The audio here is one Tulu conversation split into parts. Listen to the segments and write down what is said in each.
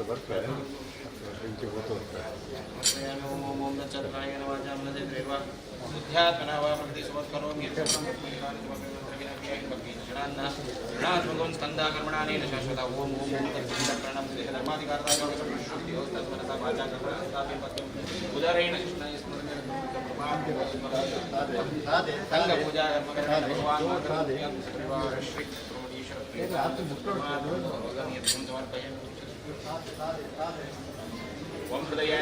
ಬರ್ತಾರೆ ಇಂಚೆ ಗೊತ್ತು. ಓಂ ಓಂ ಓಂ ದಚ್ಚತ್ರಾಯಣ ವಾಚಾಂ ಬುದ್ಧ್ಯಾತ್ಮನಾ ವಾ ಪ್ರಕೃತಿ ಸುಮತ್ಕರೋಮಿ ಋಣಾತ್ಮಕಂ ಸ್ಕಂದಾಕರ್ಮಣಾನೇನ ಶಾಶ್ವತ ಓಂ ಓಂ ಓಂ ತತ್ಪ್ರಣಂ ಧರ್ಮಾಧಿಕಾರದಾಶಕ್ತಿಯೋಸ್ತನ್ಮನಸಾ ವಾಚಾ ಕರ್ಮಣಾ ಪದ್ಯಂ ಉದರೇಣ ಕೃಷ್ಣಾಯ ಸಂಘ ಪೂಜಾ ಕರ್ಮಕರಣ ಭಗವಾನ್ ಪರಿವಾರ ಶ್ರೀ ಸಮರ್ಪಯಾಮಿ. ಓಂ ಹೃದಯ.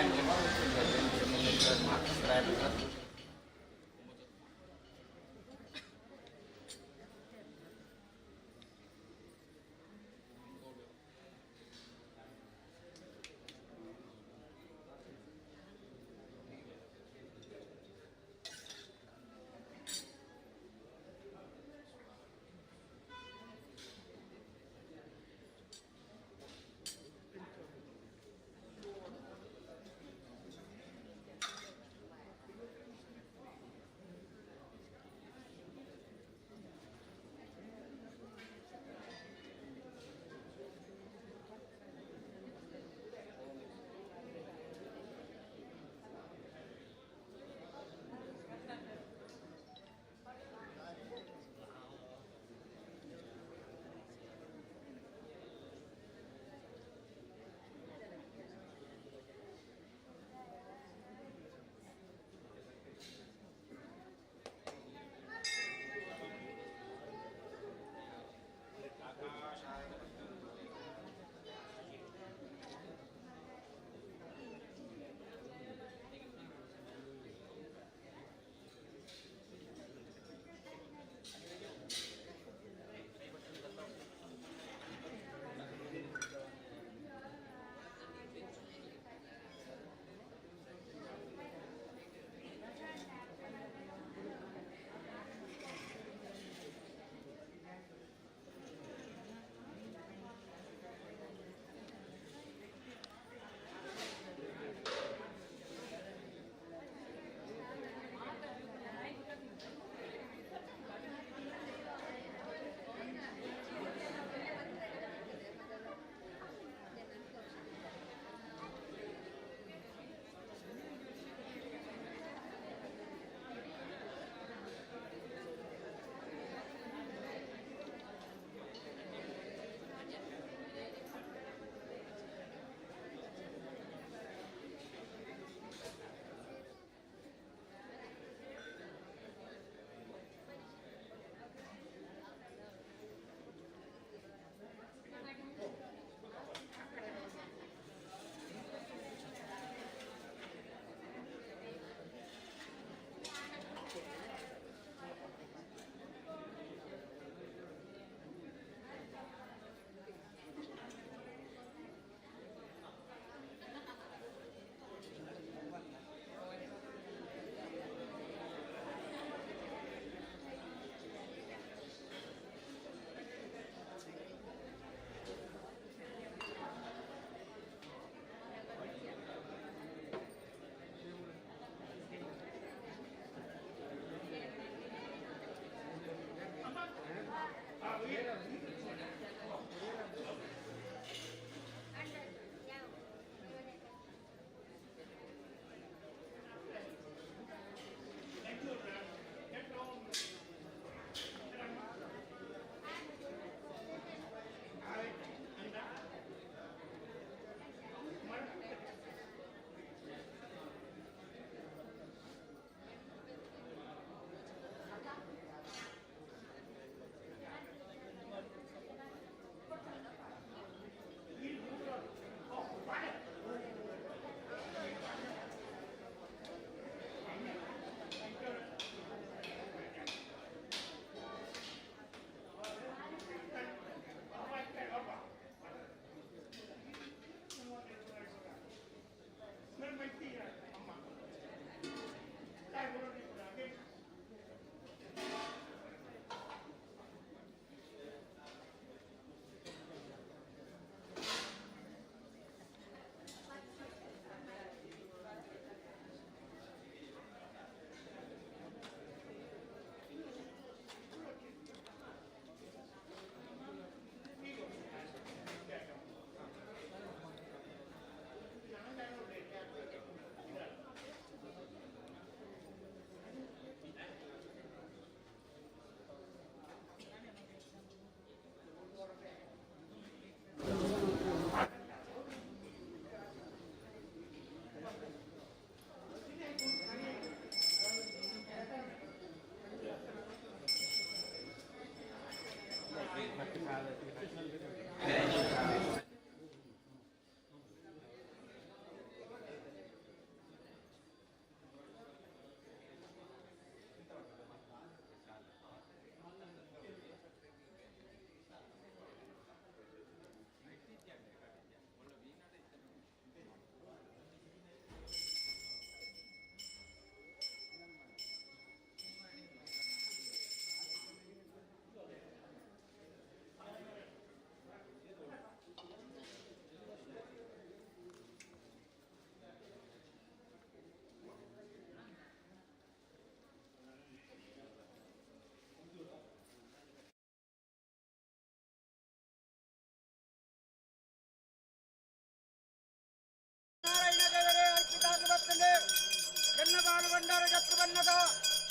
ಭಂಡಾರ ಜತ್ರ ಬನ್ನದ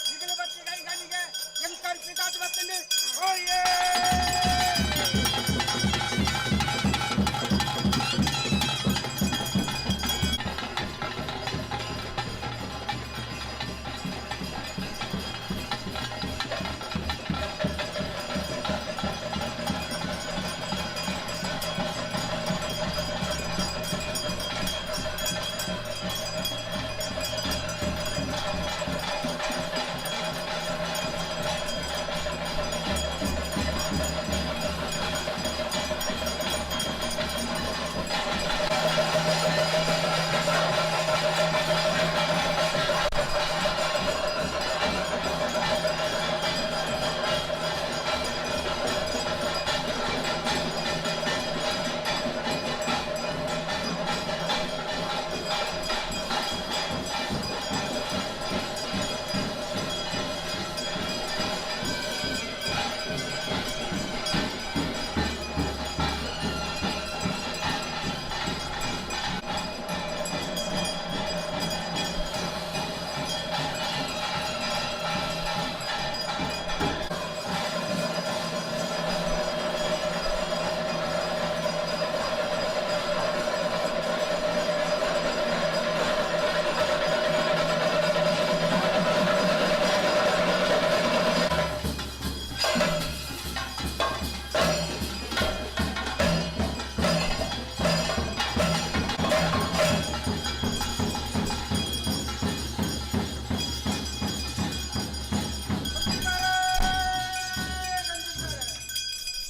ನಿಗಲ ಬತ್ತಿ ಕೈಗಾನಿಗೆ ಎಂಕರ್ಪಿ ತಾತು ಬತ್ತಂಡು ಓಯೇ.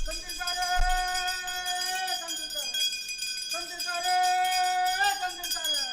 ತಂದಿದ್ದಾರೆ, ತಂದಿದ್ದಾರೆ, ತಂದಿದ್ದಾರೆ.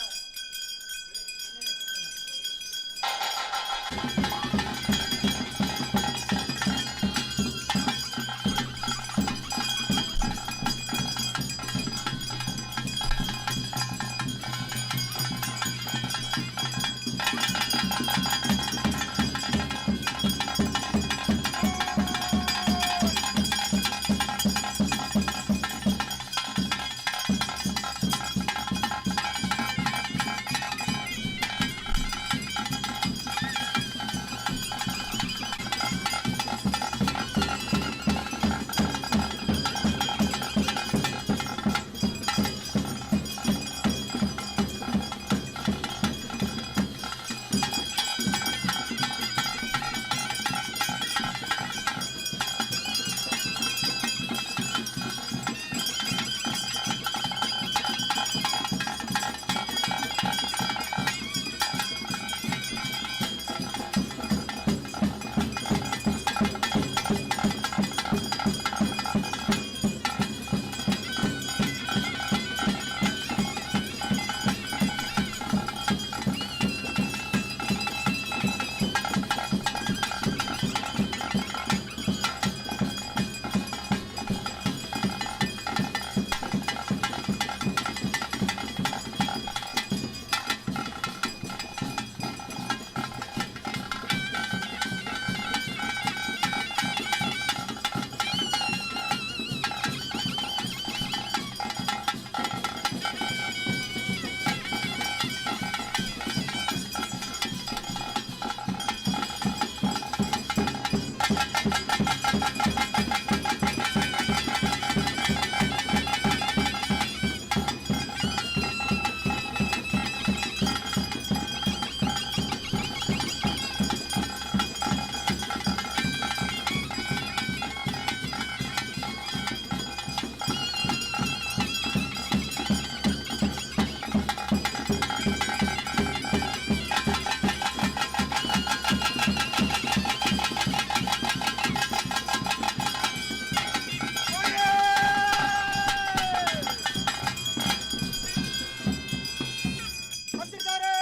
ತಂದಿದ್ದಾರೆ,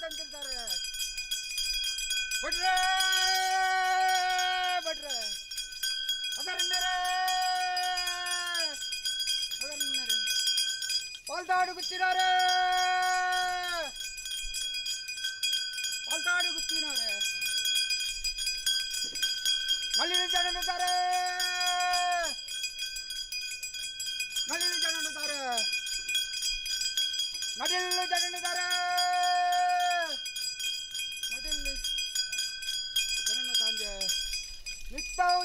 ತಂದಿದ್ದಾರೆ. ಭಟ್ರೇ, ಭಟ್ರೇ, ಅದರನ್ನರೇ, ಅದರನ್ನರೇ, ಪಾಲ್ದಾಡು ಗುತ್ತಿನಾರೆ, ಪಾಲ್ದಾಡು ಗುತ್ತಿನಾರೆ, ನಳ್ಳಿನ ಜನರಿದ್ದಾರೆ, ನಳ್ಳಿನ ಜನರಿದ್ದಾರೆ, ನಡಿಲ್ಲು ಜನರಿದ್ದಾರೆ.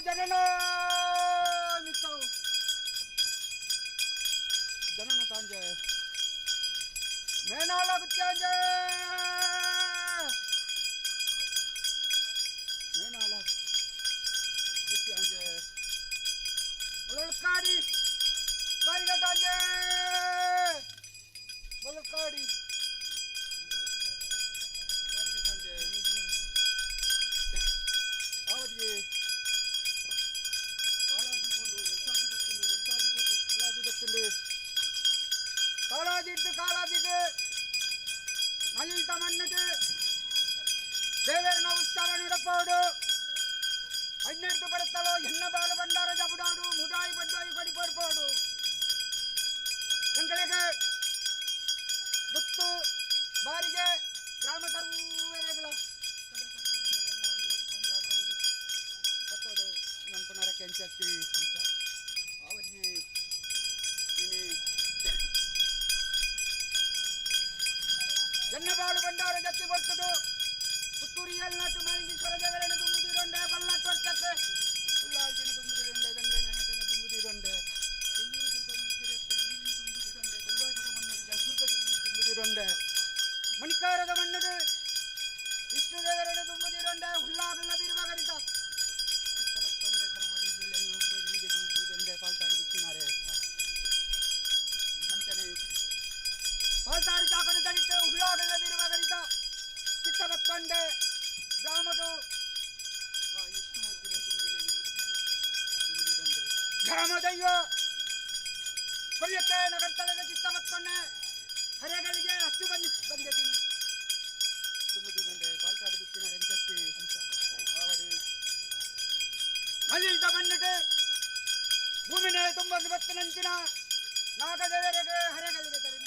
ಜನನ ಮಿತ್ತವು ಜನನ ತಾಂಜೆ ಮೇನಾಳ ಗುತ್ಯಾಂಜೆ ಮೇನಾಳ ಗುತ್ಯಾಂಜೆ ಮುಳಲ್ಕಾಡಿ ಬಾರಿಗ ತಾಂಜೆ ಮುಳಲ್ಕಾಡಿ ಬಾರಿಗ ತಾಂಜೆ ಅವರಿಗೆ ಕಾಳಾಜಿ ಬೋಲು ವರ್ಷಾದಿ ಬತ್ತುಂಡು ವರ್ಷಾದಿ ಬೋತು ಕಾಳಾಜಿ ಬತ್ತುಂಡು ಕಾಳಾಜಿ ಇಟ್ಟು ಕಾಳಾಜಿಗೆ ಮಲ್ಲಿತ ಮನ್ನಿಟ್ಟು ದೇವೇರ್ನ ಉತ್ಸವ ನಡಪಾಡು ಹನ್ನೆರಡು ಬರುತ್ತಲೋ ಎನ್ನ ಬಾಲು ಬಂಡಾರ ಜಬುಡಾಡು ಮುದಾಯಿ ಬಡ್ಡಾಯಿ ಬಡಿ ಪಡ್ಪಾಡು ಎಂಗಳಿಗೆ ಗುತ್ತು ಬಾರಿಗೆ ಗ್ರಾಮ ಸರ್ವೇರೆಗಳ ಪತ್ತೋಡು ನನ್ನ ಪುನರ ಕೆಂಚತ್ತಿ ಅಂತ ಅವರಿಗೆ ಇನಿ ಎನ್ನಬಾಳು ಬಂಡಾರ ಜತ್ತಿ ಬರ್ತದು ಪುತ್ತೂರಿ ಎಲ್ನಾಟು ಮಾಲಿಂಗೇಶ್ವರ ದೇವರನ್ನು ತುಂಬುದಿರೊಂಡೆ ಬಲ್ನಾಟು ವರ್ಷಕ್ಕೆ ಉಳ್ಳಾಲ್ತಿನ ತುಂಬುದಿರೊಂಡೆ ದಂಡೆ ನಾಯಕನ ತುಂಬುದಿರೊಂಡೆ ತೆಯ್ಯೂರು ದುರ್ಗನ ಸಿರತ್ತೆ ನೀರಿನ ತುಂಬುದಿರೊಂಡೆ ಗುರುವಾಟದ ಮಣ್ಣು ಜಸುರ್ಗ ತುಂಬುದಿರೊಂಡೆ ಮಣಿಕಾರದ ಮಣ್ಣು ವಿಷ್ಣು ದೇವರನ್ನು ತುಂಬುದಿರೊಂಡೆ ಹುಲ್ಲಾಗಲ್ಲ ಬೀರುವಗರಿತ ಚಿತ್ತವತ್ತೊಂಡೆ ಸರ್ವರಿಗೆ ತುಂಬುವುದೊಂಡೆ ಪಾಲ್ತಾಡು ಬಿಟ್ಟಿನಾರೆ ಅಂಚನೆ ಪಾಲ್ತಾಡು ಚಾಕನು ತಡಿತು ಹುಲ್ಲಾಗಲ್ಲ ಬೀರುವಗರಿತ ಚಿತ್ತವತ್ತೊಂಡೆ ಗ್ರಾಮದು ಗ್ರಾಮದೈವ ಕೊಯ್ಯಕ್ಕೆ ನಗರ್ತಲದ ಚಿತ್ತವತ್ತೊಂಡೆ ಹರೆಗಳಿಗೆ ಹಚ್ಚು ಬಂದಿ ಬಂದಿದ್ದೀನಿ ದುಮುದಿನಂಡೆ ಪಾಲ್ತಾಡು ಬಿತ್ತಿನ ರೆಂಚತ್ತಿ ಆವಡು ಮಲ್ಲಿದ ಮಣ್ಣಿട്ട് ಭೂಮಿನೇ ತುಂಬ ಬತ್ತಿನಂಚಿನ ನಾಗದೇವರಿಗೆ ಹರೆಗಳಿಗೆ ತರಿನ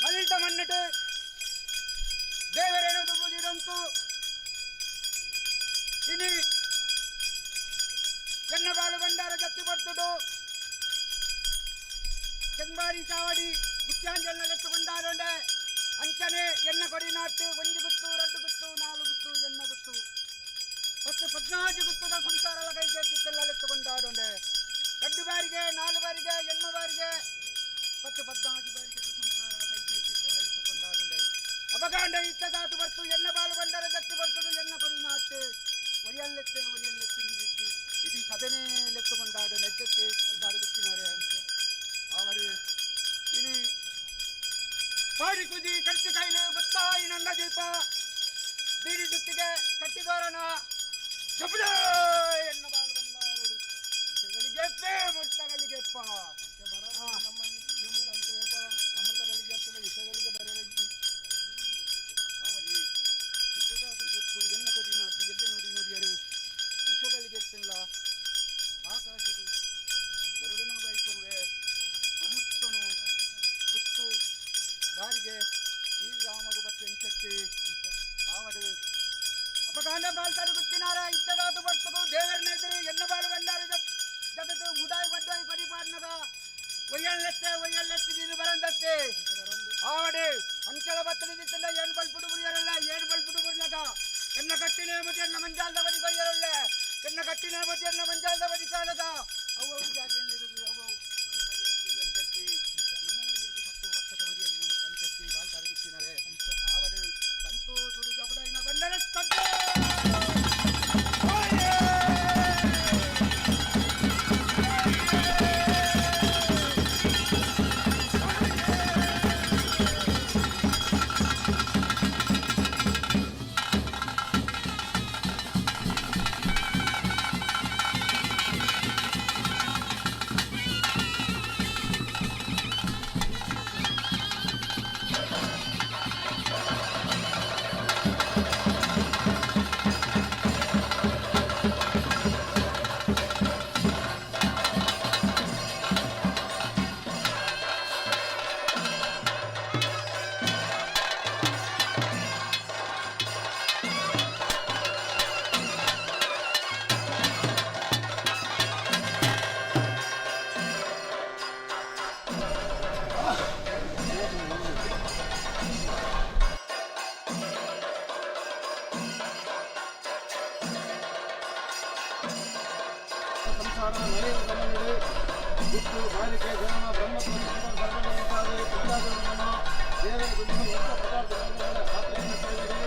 ಮಲ್ಲಿದ ಮಣ್ಣಿട്ട് ದೇವರೇನು ದುಂಬುದಿರಂತು ಇನಿ ಎನ್ನಬಾಳು ಬಂಡಾರ ಜತ್ತಿ ಬರ್ತುಡು ಚೆಂಬಾರಿ ಚಾವಡಿ ಗುತ್ಯಾಂಜಲ್ನೆಲೆತ್ತುಕೊಂಡಾಡೊಂಡೆ ಅಂಚನೆ ಎನ್ನ ಕೊಡಿ ನಾಟ್ಟು ಒಂಜಿ ಗುತ್ತು ರಡ್ಡು ಗುತ್ತು ನಾಲು ಗುತ್ತು ಎನ್ನ ಗುತ್ತು ಪತ್ತು ಪದ್ನಾಜು ಗುತ್ತದ ಸಂಸಾರಲ ಕೈ ಸೇರ್ತಿತ್ತೆಲ್ಲ ರಡ್ಡು ಬಾರಿಗೆ ನಾಲು ಬಾರಿಗೆ ಎಣ್ಮ ಬಾರಿಗೆ ಪತ್ತು ಪದ್ನಾಜು ಬಾರಿಗೆ ಸಂಸಾರಲ ಕೈ ಸೇರ್ತಿತ್ತೆಲ್ಲ ಅಪಗಾಂಡ ಇತ್ತದಾತು ಬರ್ತು ಎನ್ನ ಬಾಲು ಬಂಡರ ಜತ್ತಿ ಬರ್ತದು ಎನ್ನ ಕೊಡಿ ನಾಟ್ಟು ಒರಿಯಲ್ಲೆತ್ತೆ ಒರಿಯಲ್ಲೆತ್ತಿ ಇಡೀ ಸಭೆನೇ ಲೆತ್ತುಕೊಂಡಾಡು ನೆಜ್ಜತ್ತೆ ದಾಡು ಗುತ್ತಿನಾರೆ ಅವರು ಇನಿ ಪಾಡಿ ಕುದಿ ಕಟ್ಟಿ ಕೈಲು ಬತ್ತಾಯಿ ನನ್ನ ದೀಪ ಬೀಡಿ ಸುತ್ತಿಗೆ ಕಟ್ಟಿದೋರನ ಜಬುದ ಎನ್ನ ಬಾಲು ಬಂದಾರುಡು ಗೆಪ್ಪೆ ಮುರ್ತಗಳಿಗೆಪ್ಪ ನಮ್ಮ ಅಮೃತಗಳಿಗೆ ಆಗ್ತದೆ ವಿಷಗಳಿಗೆ ಬರೆಯಲಿಕ್ಕೆ ಅವರಿಗೆ ಇಟ್ಟದಾತು ಗೊತ್ತು ಎನ್ನ ಕೊಡಿ ನಾಟು ಎದ್ದೆ ನೋಡಿ ನುಡಿಯರು ವಿಷಗಳಿಗೆ ಆಕಾಶದು ಗರುಡನ ಬೈಕರುವೆ ಅಮೃತನು ಗುತ್ತು ಬಾರಿಗೆ ಈ ರಾಮಗು ಬತ್ತು ಎಂಚತ್ತಿ ಆವಡು ಅಪಗಾಂಡ ಬಾಲ್ತಾಡು ಗುತ್ತಿನಾರ ಇತ್ತದಾತು ಬರ್ತಗು ದೇವರನೆದುರು ಎನ್ನ ಬಾಲು ಬಂದಾರು ಜಗತ್ತು ಮುದಾಯಿ ಬಡ್ಡಾಯಿ ಪಡಿ ಪಾಡ್ನಗ ಒಯ್ಯಲ್ಲೆತ್ತೆ ಒಯ್ಯಲ್ಲೆತ್ತಿ ನೀನು ಬರಂದತ್ತೆ ಆವಡು ಅಂಚಲ ಬತ್ತಲಿದ್ದ ಏನು ಬಲ್ಪುಡು ಬುರಿಯರಲ್ಲ ಏನು ಬಲ್ಪುಡು ಬುರ್ನಗ ಎನ್ನ ಕಟ್ಟಿನ ಮತಿ ಎನ್ನ ಮಂಜಾಲ್ದ ಬದಿ ಕೊಯ್ಯರಲ್ಲ ಎನ್ನ ಕಟ್ಟಿನ ಮತಿ ಎನ್ನ ಮಂಜಾಲ್ದ ಬದಿ ಕಾಲದ ಅವು ಅವು ಜಾಗೆಯಲ್ಲಿರುವುದು ಅವು ಅವು ನಮ್ಮ ಮರ್ಯಾದೆ ಪಕ್ಕ ಪಕ್ಕದ ಮರ್ಯಾದೆ ನಮ್ಮ ಕಂಚತ್ತಿ ಬಾಲ್ತಾಡು ಗುತ್ತಿನಾರೆ ಆವಡು ಸಂತೋಷರು ಜಬಡೈನ ಬಂಡರ ಸಂತೋಷ ಸಂಸಾರ ನೈವ ಗಮನಿಡು ಗುಟ್ಟು ಬಾಲಿಕೆ ಜನ ಬ್ರಹ್ಮ ದೇವರ ಗುಡ್ಡು ವರ್ಷ ಪದಾರ್ಥ ಆತ್ಮೀಯ ಸೇವೆಗೆ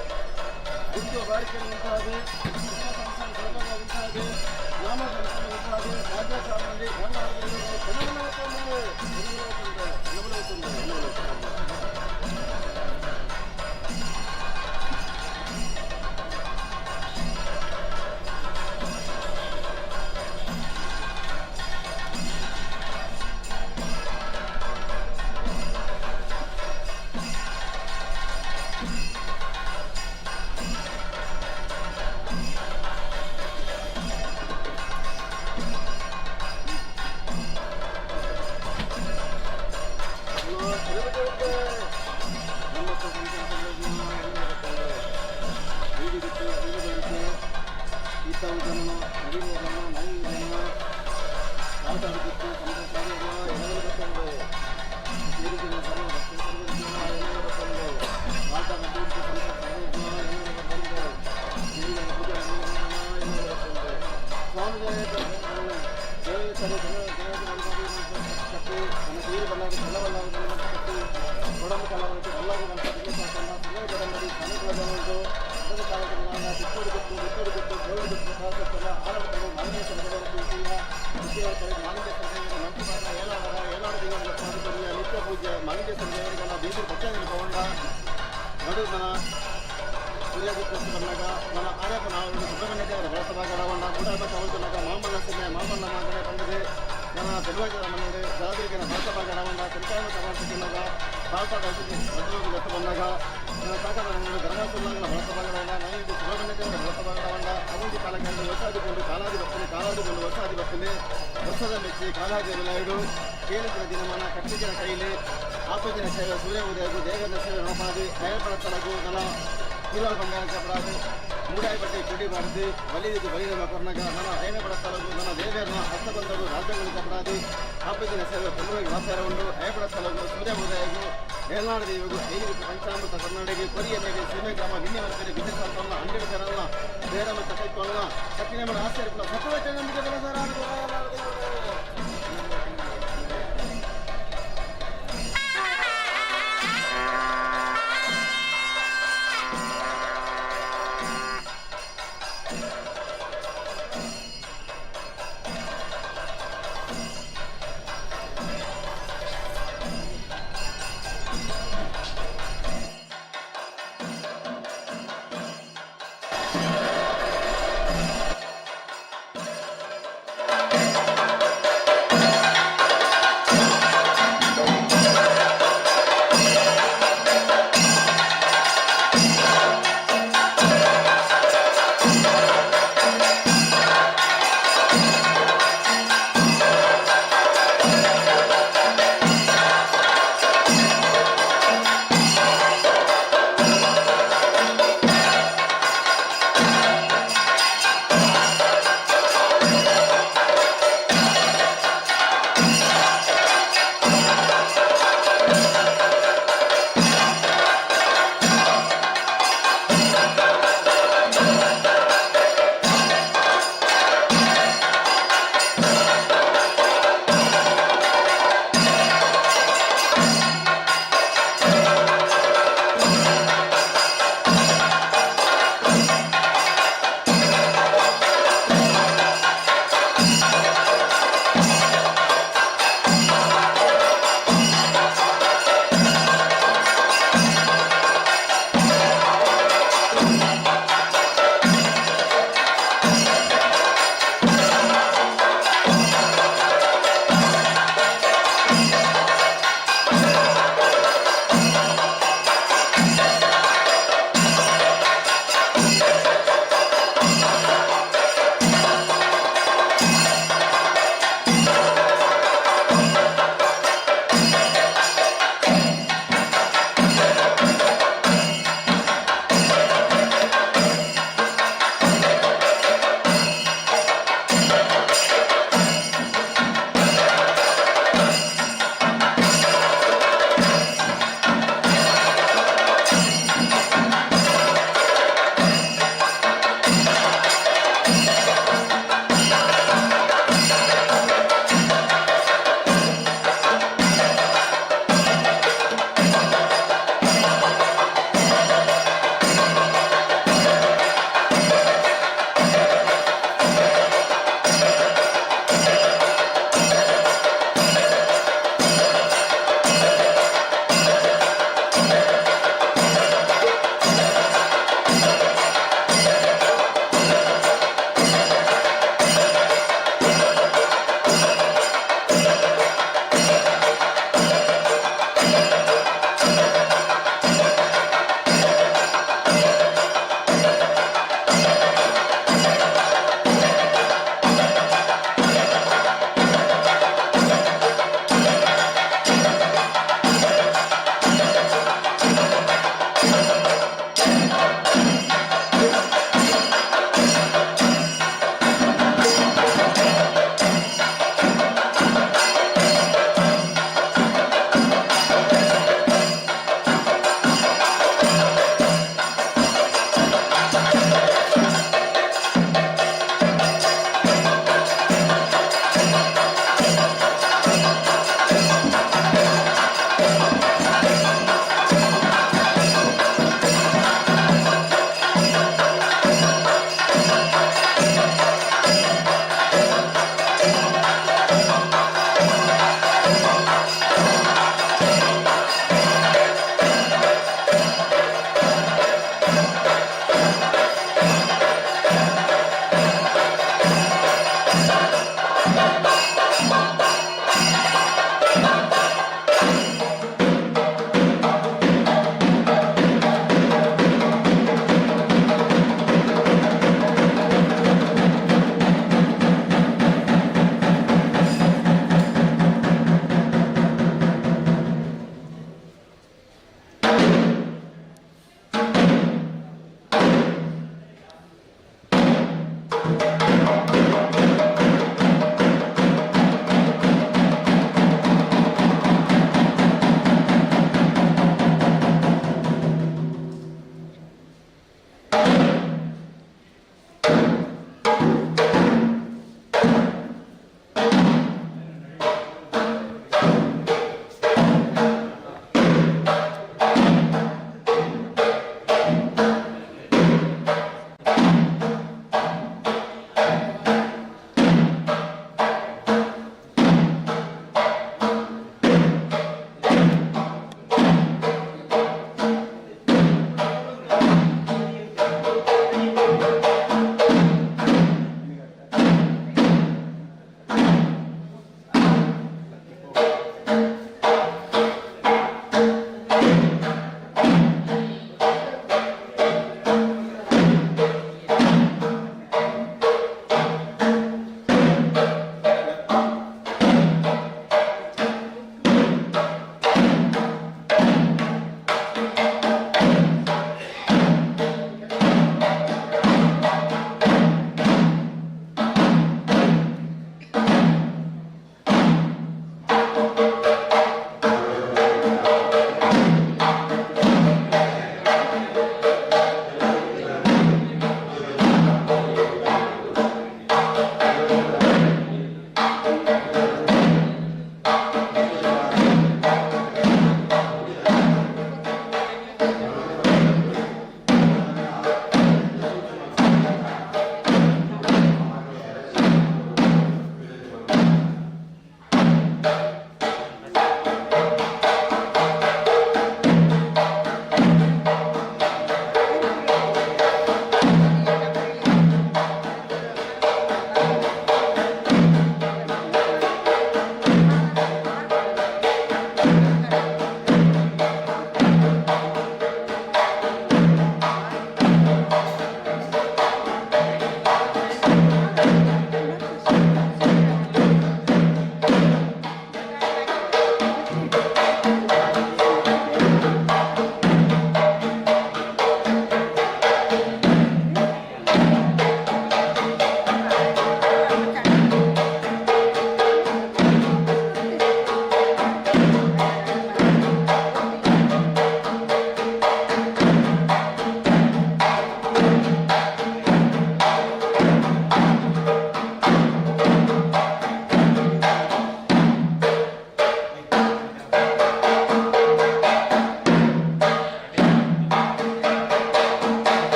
ಗುಟ್ಟು ಬಾರಿಕೆ ಉಂಟಾದ ಸಂಸಾರ ಸರ್ವದ ಉಂಟಾದ ನಾಮ ಸಂಸಾರ ಉಂಟಾದ ರಾಜ್ಯ ಸಾಮಲ್ಲಿ ಿ.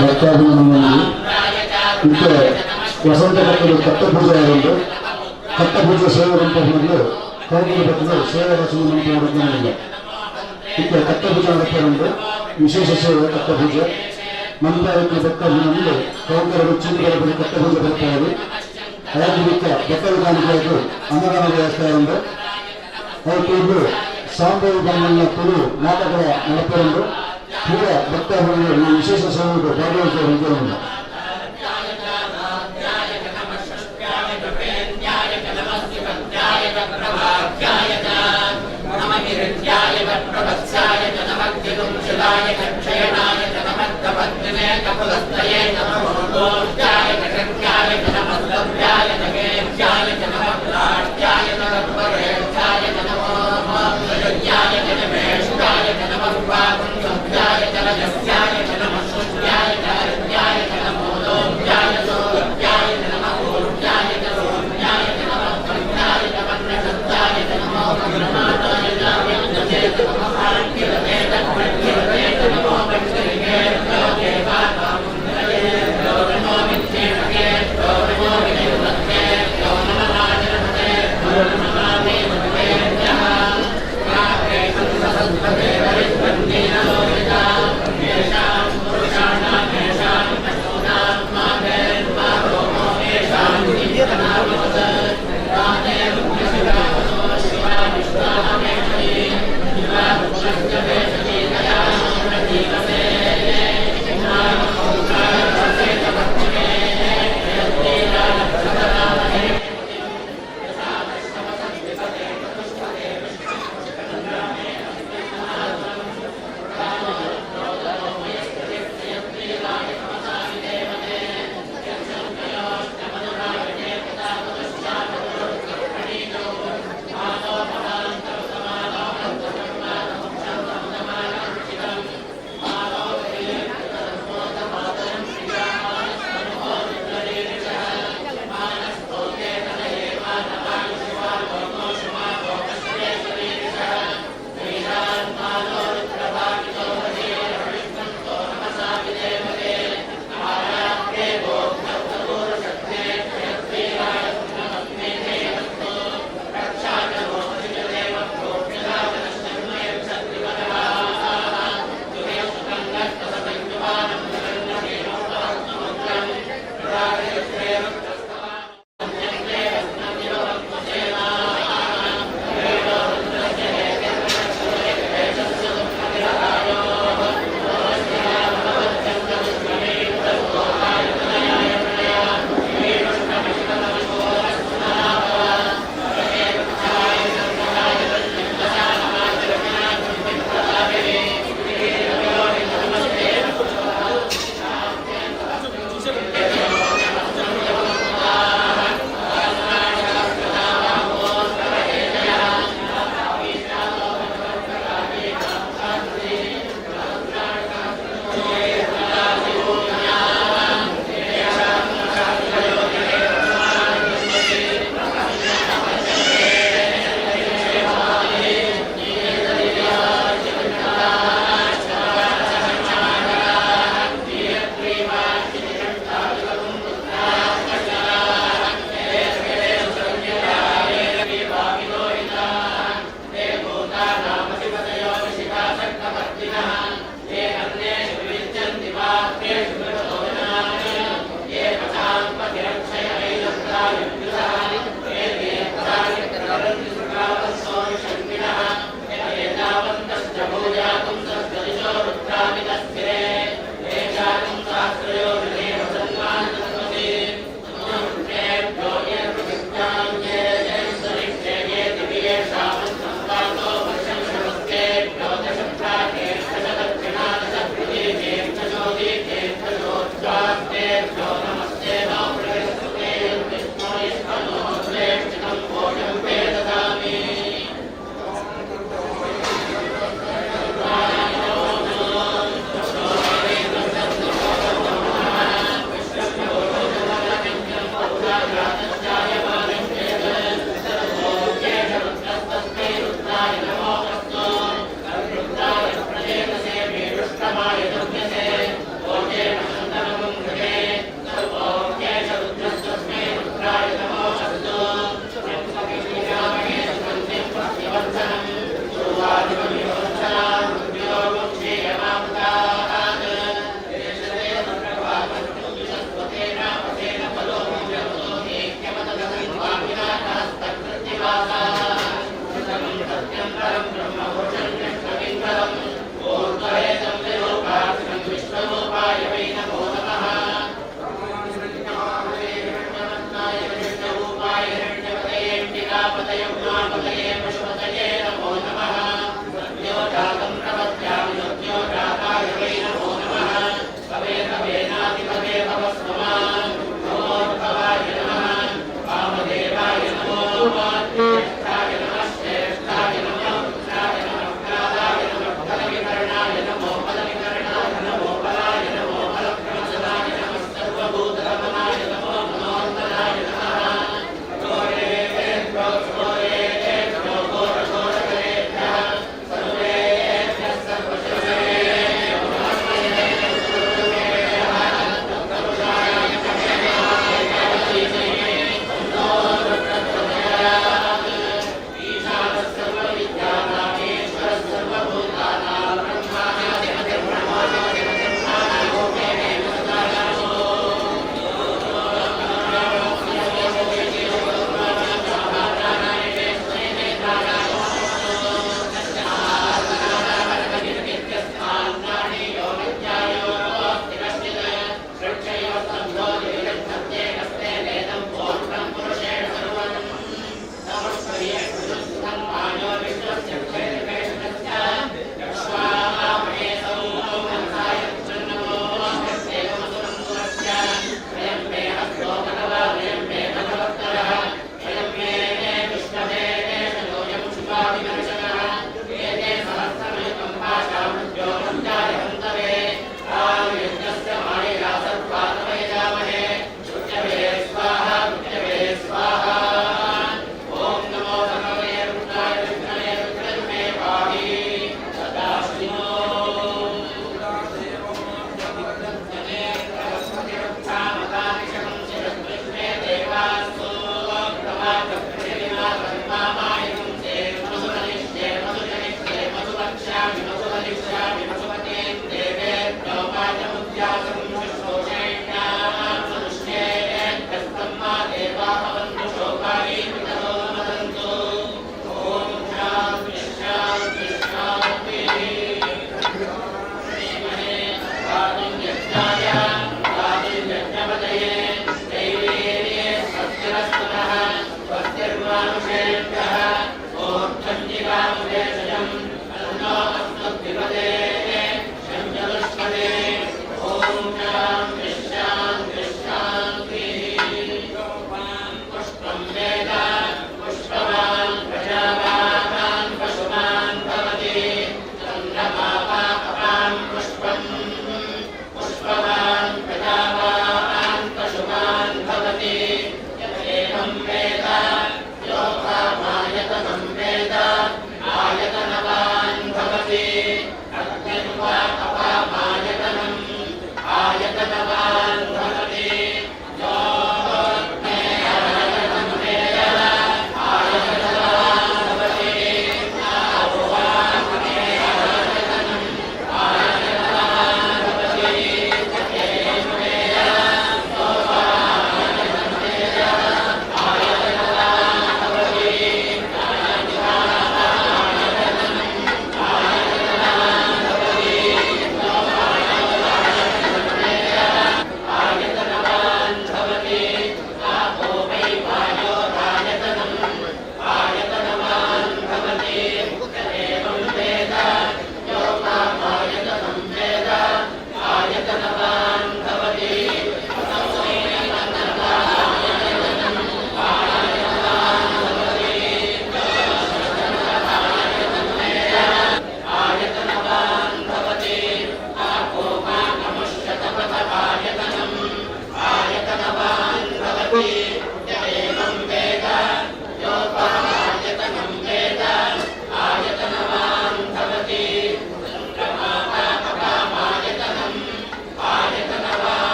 ಭಕ್ತಾಭಿಮಾನಿಗಳು ಇತ್ತೆ ವಸಂತ ಭಕ್ತರು ಕಟ್ಟಪೂಜೆ ಆಗುಂಡು. ಕಟ್ಟಪೂಜೆ ಸೇವೆ ಮಂಟಪದಲ್ಲಿ ಕೌಂಟರ್ ಭಕ್ತರು ಸೇವೆ ರಚನೆ ಮಂಟಪ. ಇತ್ತೆ ಕಟ್ಟಪೂಜೆ ನಡಪುಂಡು. ವಿಶೇಷ ಸೇವೆ ಕಟ್ಟಪೂಜೆ ಮಂತ್ರಾಲಯದ ಭಕ್ತಾಭಿಮಾನಿಗಳು ಕೌಂಟರ್ ಚೀಲಗಳ ಕಟ್ಟಪೂಜೆ ಬರ್ತಾರೆ. ಹಾಗೆ ಬಿಟ್ಟ ಭಕ್ತರ ಕಾಣಿಕೆಯಾಗಿ ಅನ್ನದಾನ ವ್ಯವಸ್ಥೆ ಉಂಟು. ಅವತ್ತು ಸಾಂಬಾರು ಬಂಗಲ್ನ ತುಳು ನಾಟಕಗಳ ನಡಪುಂಡು. ಪೂರ ಭಕ್ತಾಭಿಮಾನಿಗಳು ಈ ವಿಶೇಷ ಸೇವೆಗೆ ಭಾಗವಹಿಸುವ ಉಂಟು.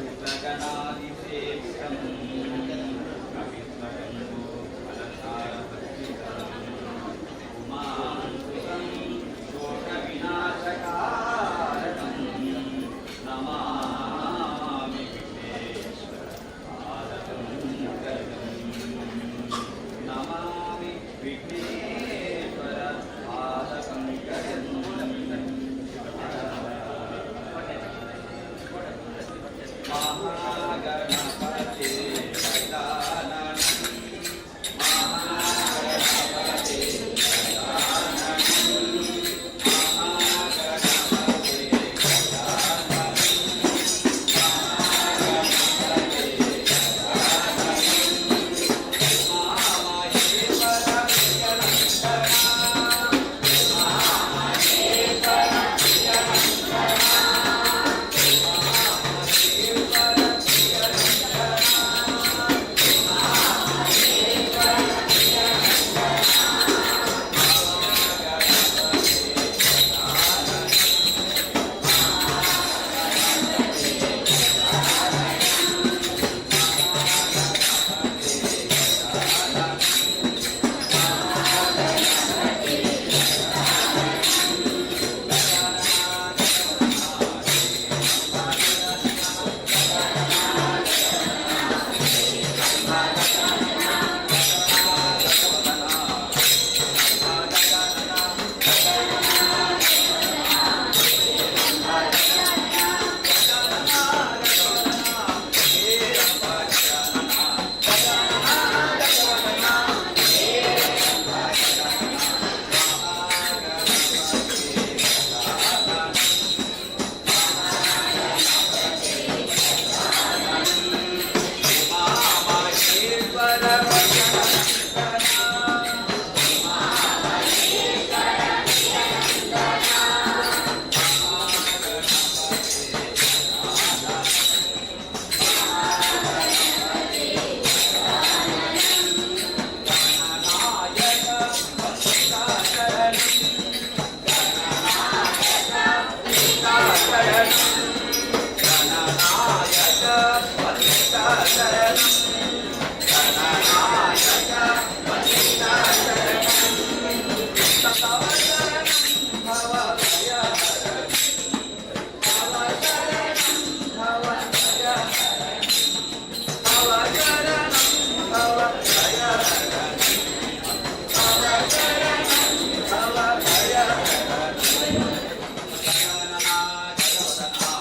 ಭೂತಗಣಾದಿಸೇವಿತಂ ಕಪಿತ್ಥಜಂಬೂಫಲಸಾರಭಕ್ಷಿತಂ ಉಮಾಸುತಂ ಶೋಕವಿನಾಶಕಾರಣಂ ನಮಾಮಿ ವಿಘ್ನೇಶ್ವರ ಪಾದಪಂಕಜಂ. ನಮಾಮಿ ವಿಘ್ನೇಶ್ವರ ಪಾದಪಂಕಜಂ. ಮಹಾಗಣಪತೆ ಗಜಾನನಂ, ಮಹಾಗಣಪತೆ ಗಜಾನನಂ, ಮಹಾಗಣಪತೆ ಗಜಾನನಂ, ಮಹಾಗಣಪತೆ ಗಜಾನನಂ, ಉಮಾಮಹೇಶ್ವರ ಪ್ರಿಯನಂದನ, ಉಮಾಮಹೇಶ್ವರ ಪ್ರಿಯನಂದನ, ಉಮಾಮಹೇಶ್ವರ ಪ್ರಿಯನಂದನ, ಉಮಾಮಹೇಶ್ವರ ಪ್ರಿಯನಂದನ, ಮಹಾಗಣಪತೆ ಗಜಾನನಂ, ಮಹಾಗಣಪತೆ ಗಜಾನನಂ, ಮಹಾಗಣಪತೆ ಗಜಾನನಂ, ಮಹಾಗಣಪತೆ ಗಜಾನನಂ, ಗಜಾನನ ಉಮಾಮಹೇಶ್ವರ ಪ್ರಿಯನಂದನ. ಗಣನಾಯಕ ವಂದಿತಾಚರಣಂ, ಗಣನಾಯಕ ವಂದಿತಾಚರಣಂ, ಗಣನಾಯಕ ವಂದಿತಾಚರಣಂ, ಗಣನಾಯಕ ವಂದಿತಾಚರಣಂ, ತವ ಶರಣಂ ಭವ ಭಯಹರಣಂ, ತವ ಶರಣಂ ಭವ ಭಯಹರಣಂ, ತವ ಶರಣಂ ಭವ ಭಯಹರಣಂ, ತವ ಶರಣಂ ಭವ ಭಯಹರಣಂ. ಗಜಾನನ ಗಜವದನ.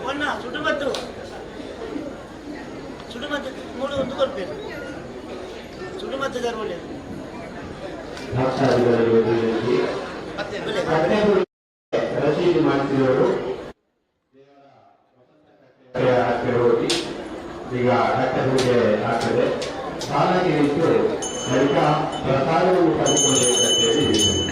ಒನ್ನ ಸುಡುಮದ್ದು ಸುಡುಮದ್ದು ಮೂರು ಒಂದು ಕೊಡ್ಬೇಕು ಸುಡುಮದ್ದು ತರುವಲ್ಲಿ. ಭಕ್ತಾದಿಗಳಿಗೆ ವಿನಂತಿ. ರಸೀದಿ ಮಾಡಿಸಿದವರು ದೇವರ ಹತ್ತಿರ ಹೋಗಿ. ಈಗ ಕಟ್ಟೆ ಆಗ್ತದೆ. ಸಾಲಾಗಿ ನಿಂತು ಬಳಿಕ ಪ್ರಸಾದವನ್ನು ಪಡೆದುಕೊಳ್ಳಬೇಕಂತೇಳಿ ವಿನಂತಿ.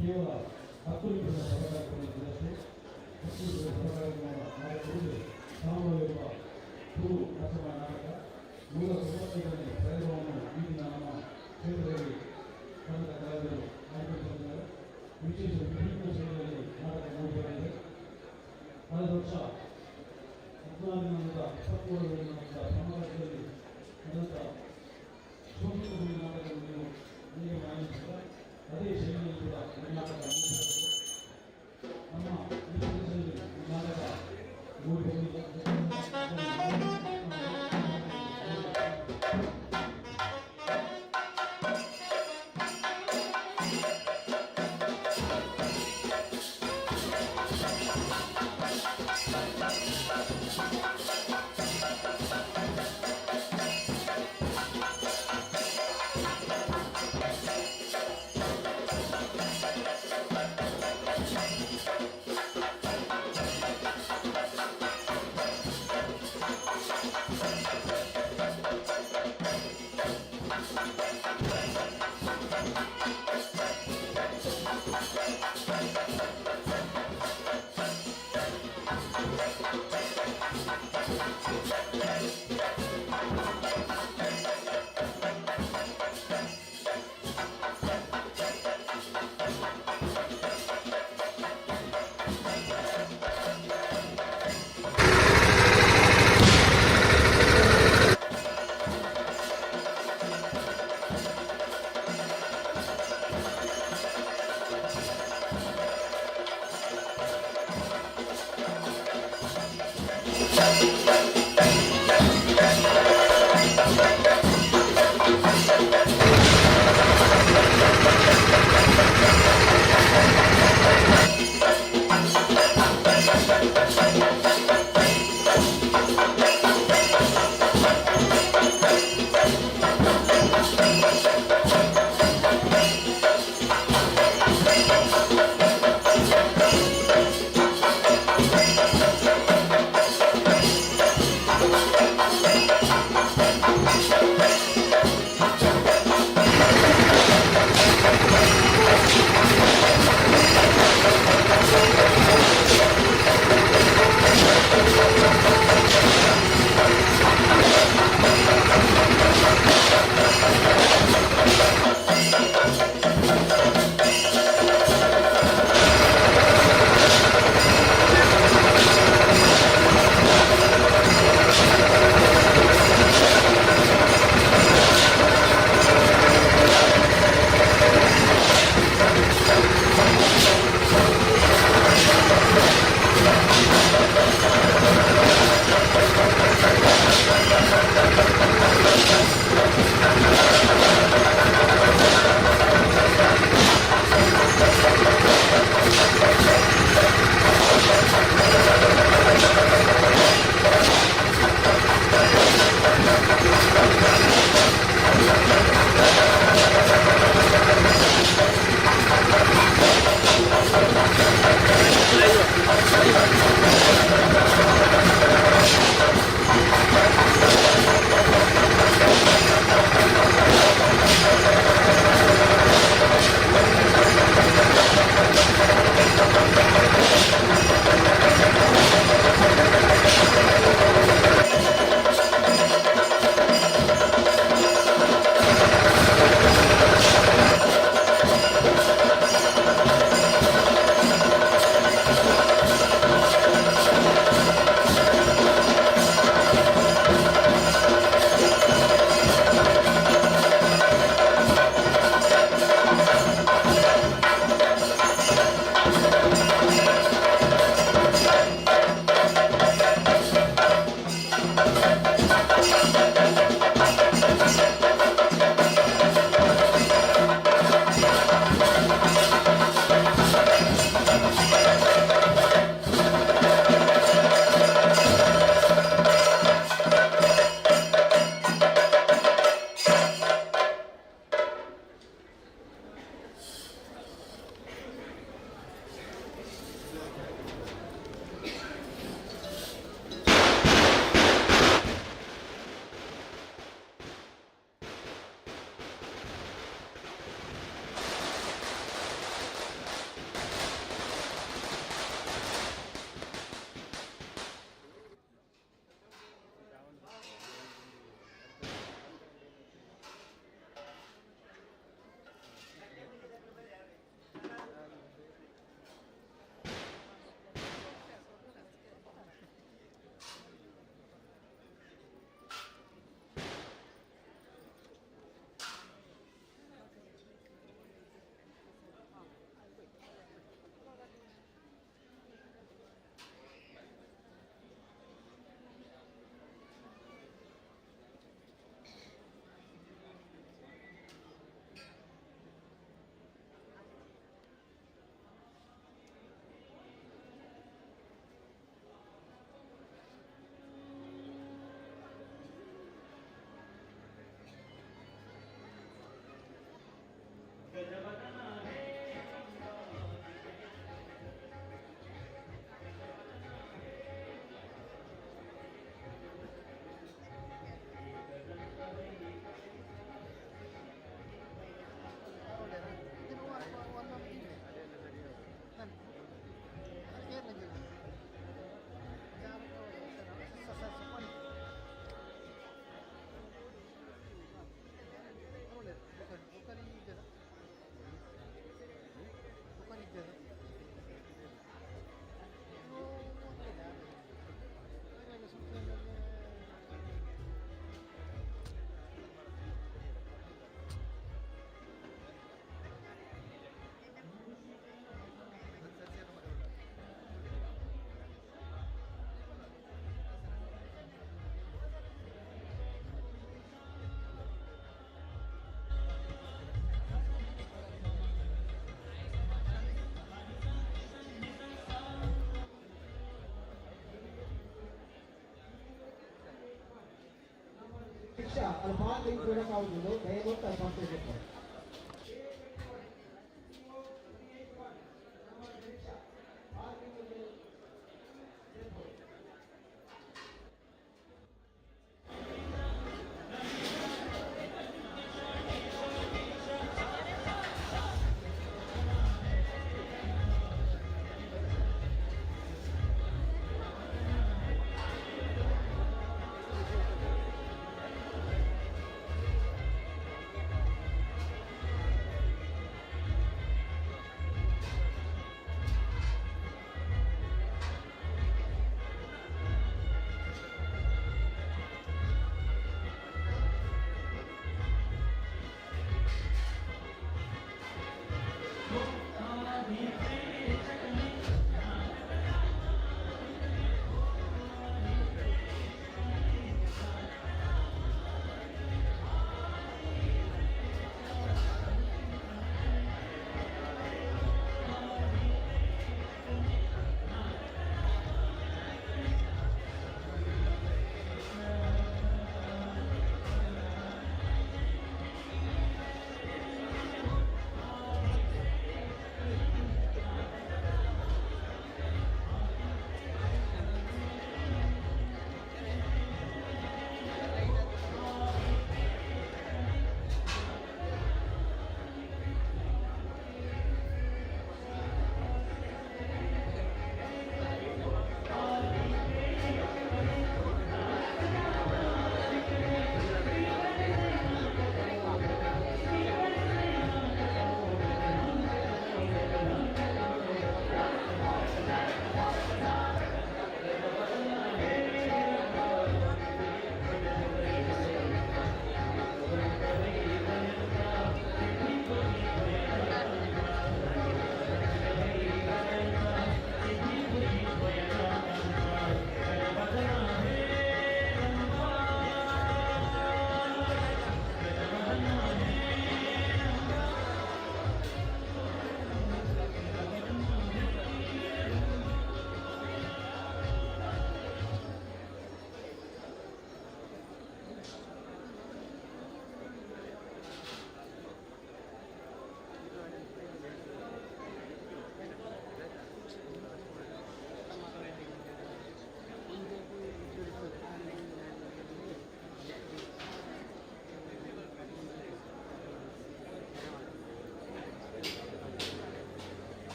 ಕೇವಲ 10 ನಿಮಿಷದ ಸಭಾ ಕಾರ್ಯಕ್ರಮ. 10 ನಿಮಿಷದ ಸಭಾ ಕಾರ್ಯಕ್ರಮ ಮಾಡಿಕೊಳ್ಳುವುದು ಸಾಮೂಹಿಕ ತುಳು ರಸಮ ನಾಟಕ 195ನೇ ಪ್ರಯೋಗವನ್ನು ಈ ದಿನ ನಮ್ಮ ಕ್ಷೇತ್ರದಲ್ಲಿ ಕನ್ನಡ ಕಲಾವಿದರು ಮಾಡಿಕೊಂಡಿದ್ದಾರೆ. ವಿಶೇಷ ವಿಭಿನ್ನ ಶೈಲಿಯಲ್ಲಿ ನಾಟಕ ಮೂಡಿಬಂದಿದೆ. ಕಳೆದ ವರ್ಷ 14ರಿಂದ 23ರವರೆಗೆ ನಡೆದ ಸಮಾವೇಶದಲ್ಲಿ ನಡೆದ ಶೋಷಿತ ಭೂಮಿ ನಾಟಕವನ್ನು ನೀವು ಹೇಗೆ ಆಯೋಜಿಸಿದ ಅದೇ ಶೈಲಿಯಲ್ಲಿ ಕೂಡ ಈ ನಾಟಕ ಮೂಡಿಬರುತ್ತದೆ. ನಮ್ಮ ಈ ಪ್ರದೇಶದಲ್ಲಿ ಈ ನಾಟಕ ಮೂಡಿಬಂದಿಲ್ಲ.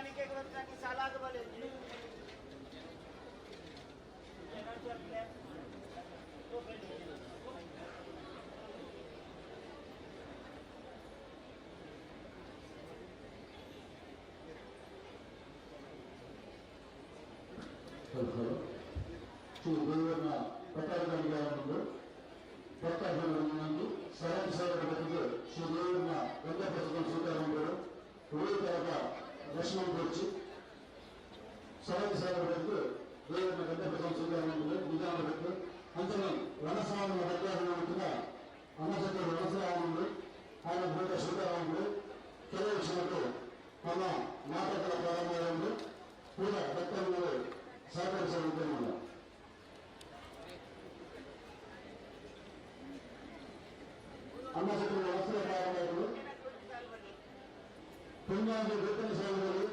ಕಾಣಿಕೆ ಸಾಲಾದ ಬಲೆ. ಶ್ರೀ ದೇವರನ್ನ ಪಟ್ಟಾಧಿಕಾರಿಗಳ ಭಕ್ತಾದಿಗಳು ಸರಳ ಸೇವಕರಿಗೆ ಶ್ರೀ ದೇವರನ್ನ ಗಂಧ ಪ್ರಸಾದ ಸ್ವೀಕಾರ ಮಾಡಿದರು. ಉಳಿತಾಯದ ದರ್ಶನ ಕೊಚ್ಚಿ ಸರಳ ಸೇವಕರಿಗೆ ದೇವರನ್ನ ಗಂಧ ಪ್ರಸಾದ ಸ್ವೀಕಾರ ಮಾಡಿದರು. ನಿಧಾನಕ್ಕೆ ಅಂಚನೆ ವನಸ್ವಾಮಿ ಭಕ್ತಾದಿಗಳ ಅನ್ನಸಕ್ಕೆ ವನಸ್ವಾಮಿ ఆయన భూత ಸ್ವೀಕಾರ ಕೆಲವು ಕ್ಷಣಕ್ಕೆ ತಮ್ಮ ನಾಟಕದ ಪ್ರಾರಂಭವನ್ನು ಕೂಡ ಭಕ್ತಾದಿಗಳು ಸಹಕರಿಸಬೇಕು. ಅನ್ನಸಕ್ಕೆ ವಸ್ತ್ರ ಪ್ರಾರಂಭಗಳು ಪುಣ್ಯಾದಿ ವೇತನ ಸೇವೆಗಳು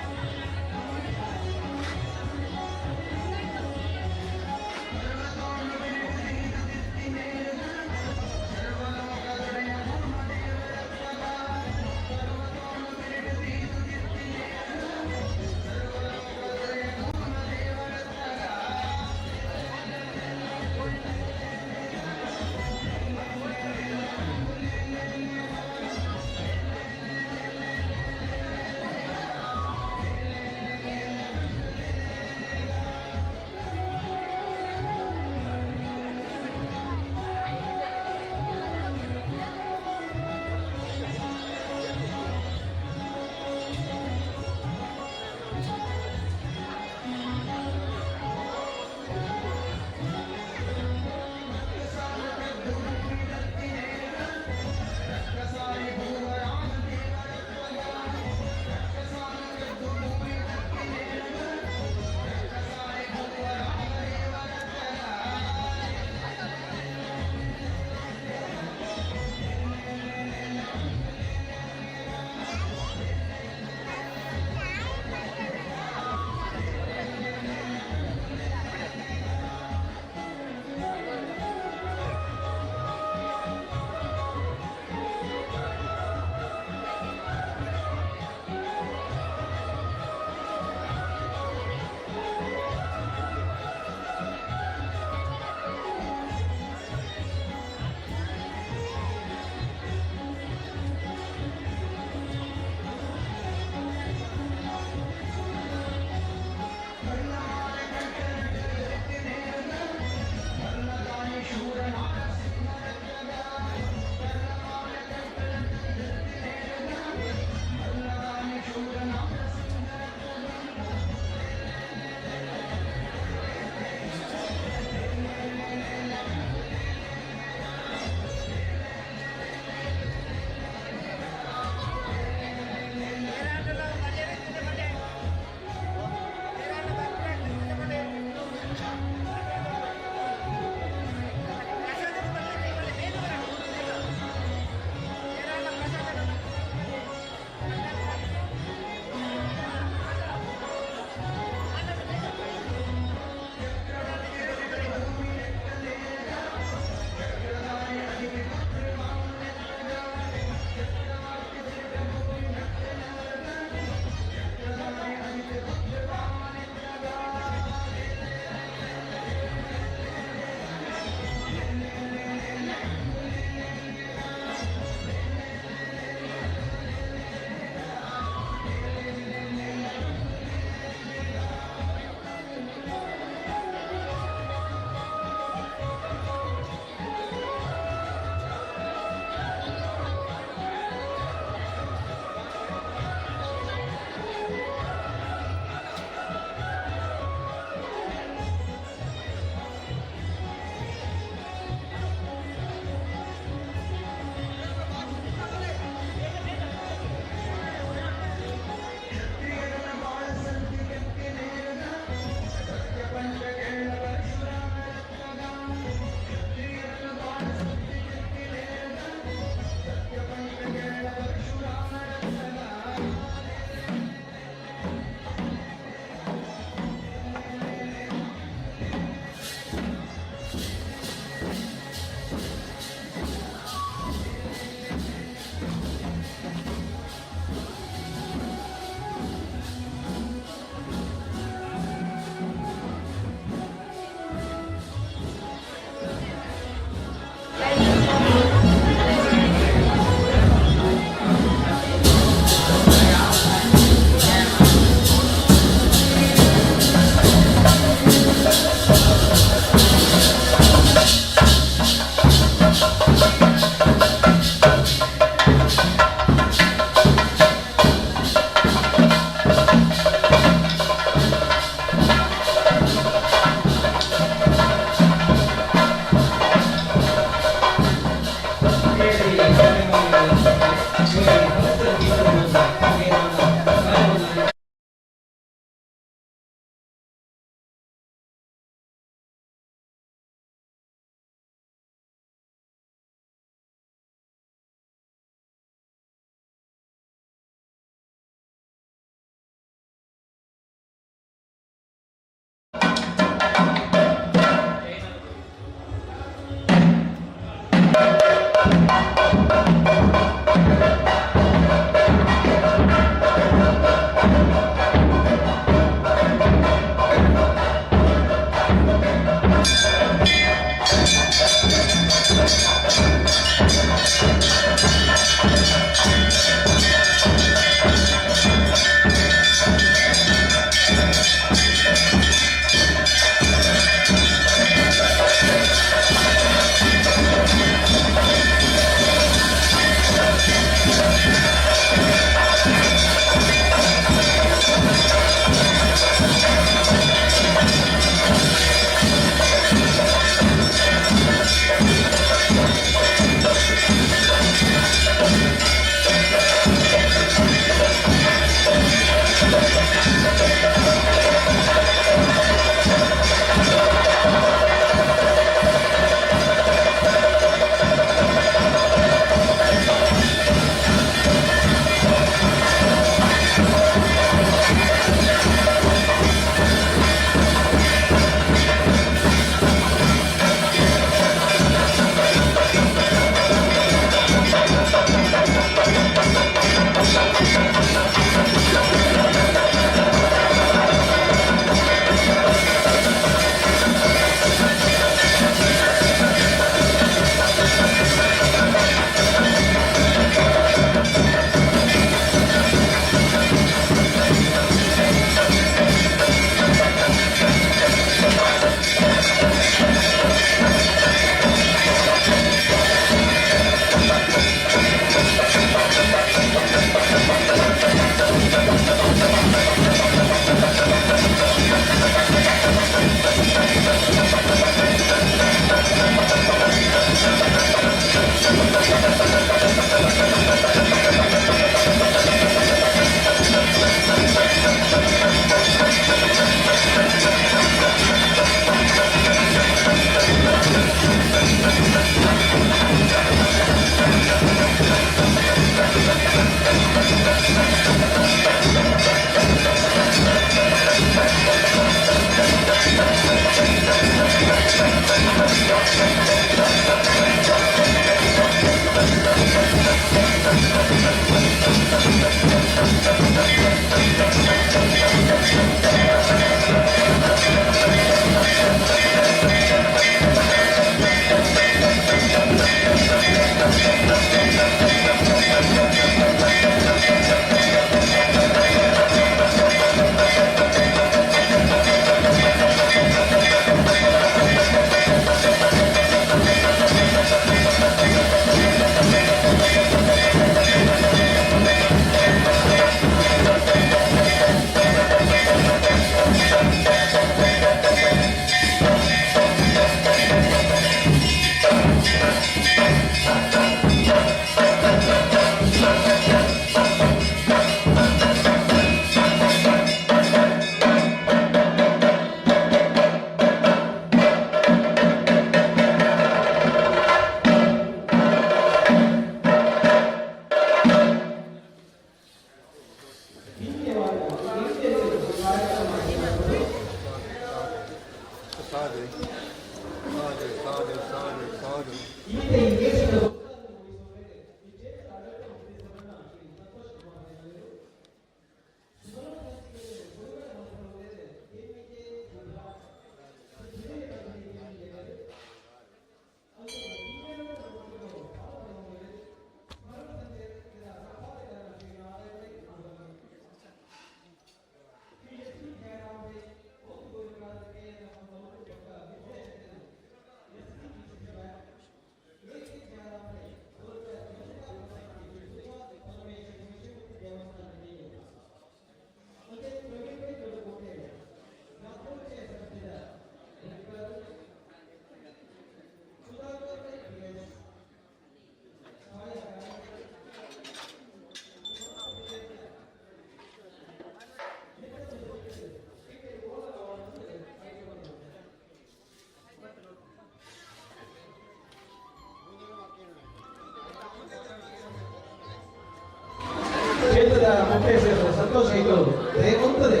ಮುಕ್ತೇಶ್ವರ ಸಂತೋಷ ಐಕಳು ದಯಕೊಂತದೆ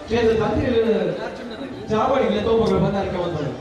ಕ್ಷೇತ್ರ ತಂದೆ ಚಾವಡಿಗೆ ತೋಪಗಳು ಬಂದಾರಿಕೆ ಬಂದರು.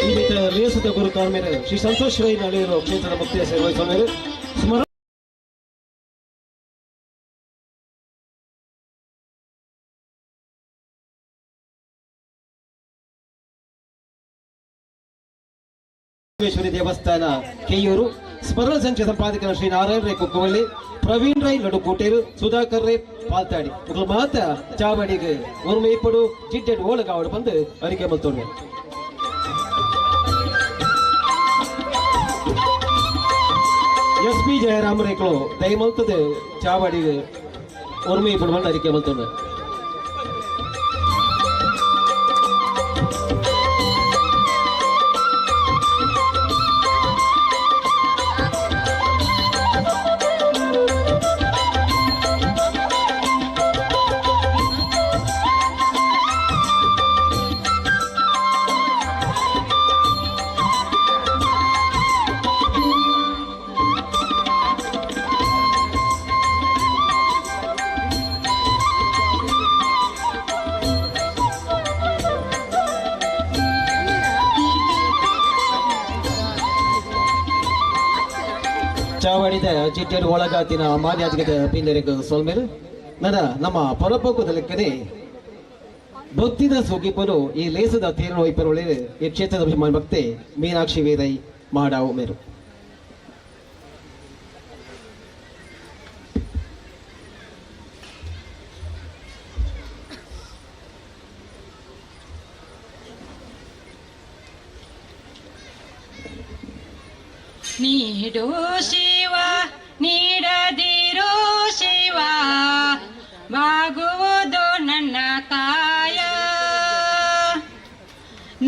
ಈ ರೇಸದ ಗುರು ಕಾರ್ಮೇಲೆ ಶ್ರೀ ಸಂತೋಷ್ ರೈ ನಳಿಯರು ಕ್ಷೇತ್ರದ ಮುಕ್ತಿಯ ಸೇವೆ ಸ್ವಾಮಿಯರು ಸ್ಮರ ದೇವಸ್ಥಾನ ಕೆಯೂರು ಸ್ಮರಣ ಸಂಖ್ಯೆ ಸಂಪಾದಕರ ಶ್ರೀ ನಾರಾಯಣ ರೈ ಕುಕ್ಕವಳ್ಳಿ, ಪ್ರವೀಣ್ ರೈ ನಡುಕೋಟೇರು, ಸುಧಾಕರ್ ರೈ ಪಾಲ್ತಾಡಿ ಉಗಳ ಮಾತ ಚಾವಡಿಗೆ ಒರ್ಮೈಪಡು ಜಿಡ್ಡೆಡ್ ಓಳಗಾವಡು ಬಂದು ಅರಿಕೆ ಮಲ್ತೋಡ್ವೆ. ಎಸ್ ಪಿ ಜಯರಾಮ ರೈಕಳು ದಯಮಲ್ತದೆ ಚಾವಡಿಗೆ ಒರ್ಮೈಪಡು ಬಂದು ಅರಿಕೆ ಮಲ್ತೋಡ್ವೆ. ಚಾವಡಿದ ಚಿಟ್ಟೆಡ್ ಒಳಗಾತಿನ ಮಾನ್ಯಾಧಿಕತೆ ಪಿಂದರಿಗೆ ಸೊಲ್ಮೇರು ನನ ನಮ್ಮ ಪರಪೋಕದಲೆಕ್ಕನೆ ಭಕ್ತಿದ ಸುಗಿಪನು ಈ ಲೇಸದ ತೇರು ಒಯ್ಪರುಳಿ ಈ ಕ್ಷೇತ್ರದ ಭಕ್ತೆ ಮೀನಾಕ್ಷಿ ವೀರೈ ಮಾಡಾವು ಮೇರು. ನೀಡು ಶಿವ, ನೀಡದಿರೋ ಶಿವ, ಬಾಗುವುದು ನನ್ನ ಕಾಯ.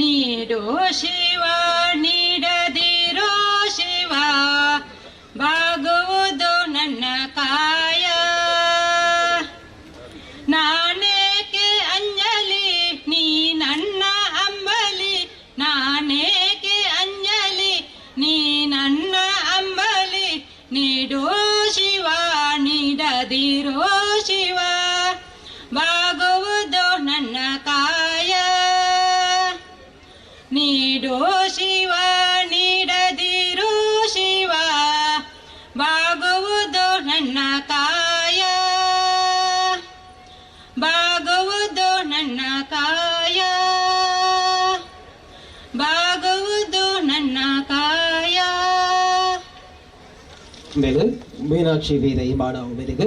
ನೀಡು ಶಿವ, ನೀಡದಿರೋ ಶಿವ, ಬಾಗುವುದು ನನ್ನ ಕಾಯ. ನಾನೇಕೆ ಅಂಜಲಿ, ನೀ ನನ್ನ ಅಂಬಲಿ. ನಾನೇಕೆ ಅಂಜಲಿ, ನೀ ನನ್ನ ಅಂಬಲಿ. ನೀಡು ಶಿವ, ನೀಡದಿರೋ ಶಿವ, ಬಾಗುವುದು ನನ್ನ ಕಾಯ. ನೀಡು ಶಿವ, ನೀಡದಿರು ಶಿವ, ಬಾಗುವುದು ನನ್ನ ಕಾಯ. ಬಾಗುವುದು ನನ್ನ ಕಾಯ. ಬಾಗುವುದು ನನ್ನ ಕಾಯ. ಮೇಲು ಮೀನಾಕ್ಷಿ ವೀರ ಮಾಡ ಮೇರೆಗೆ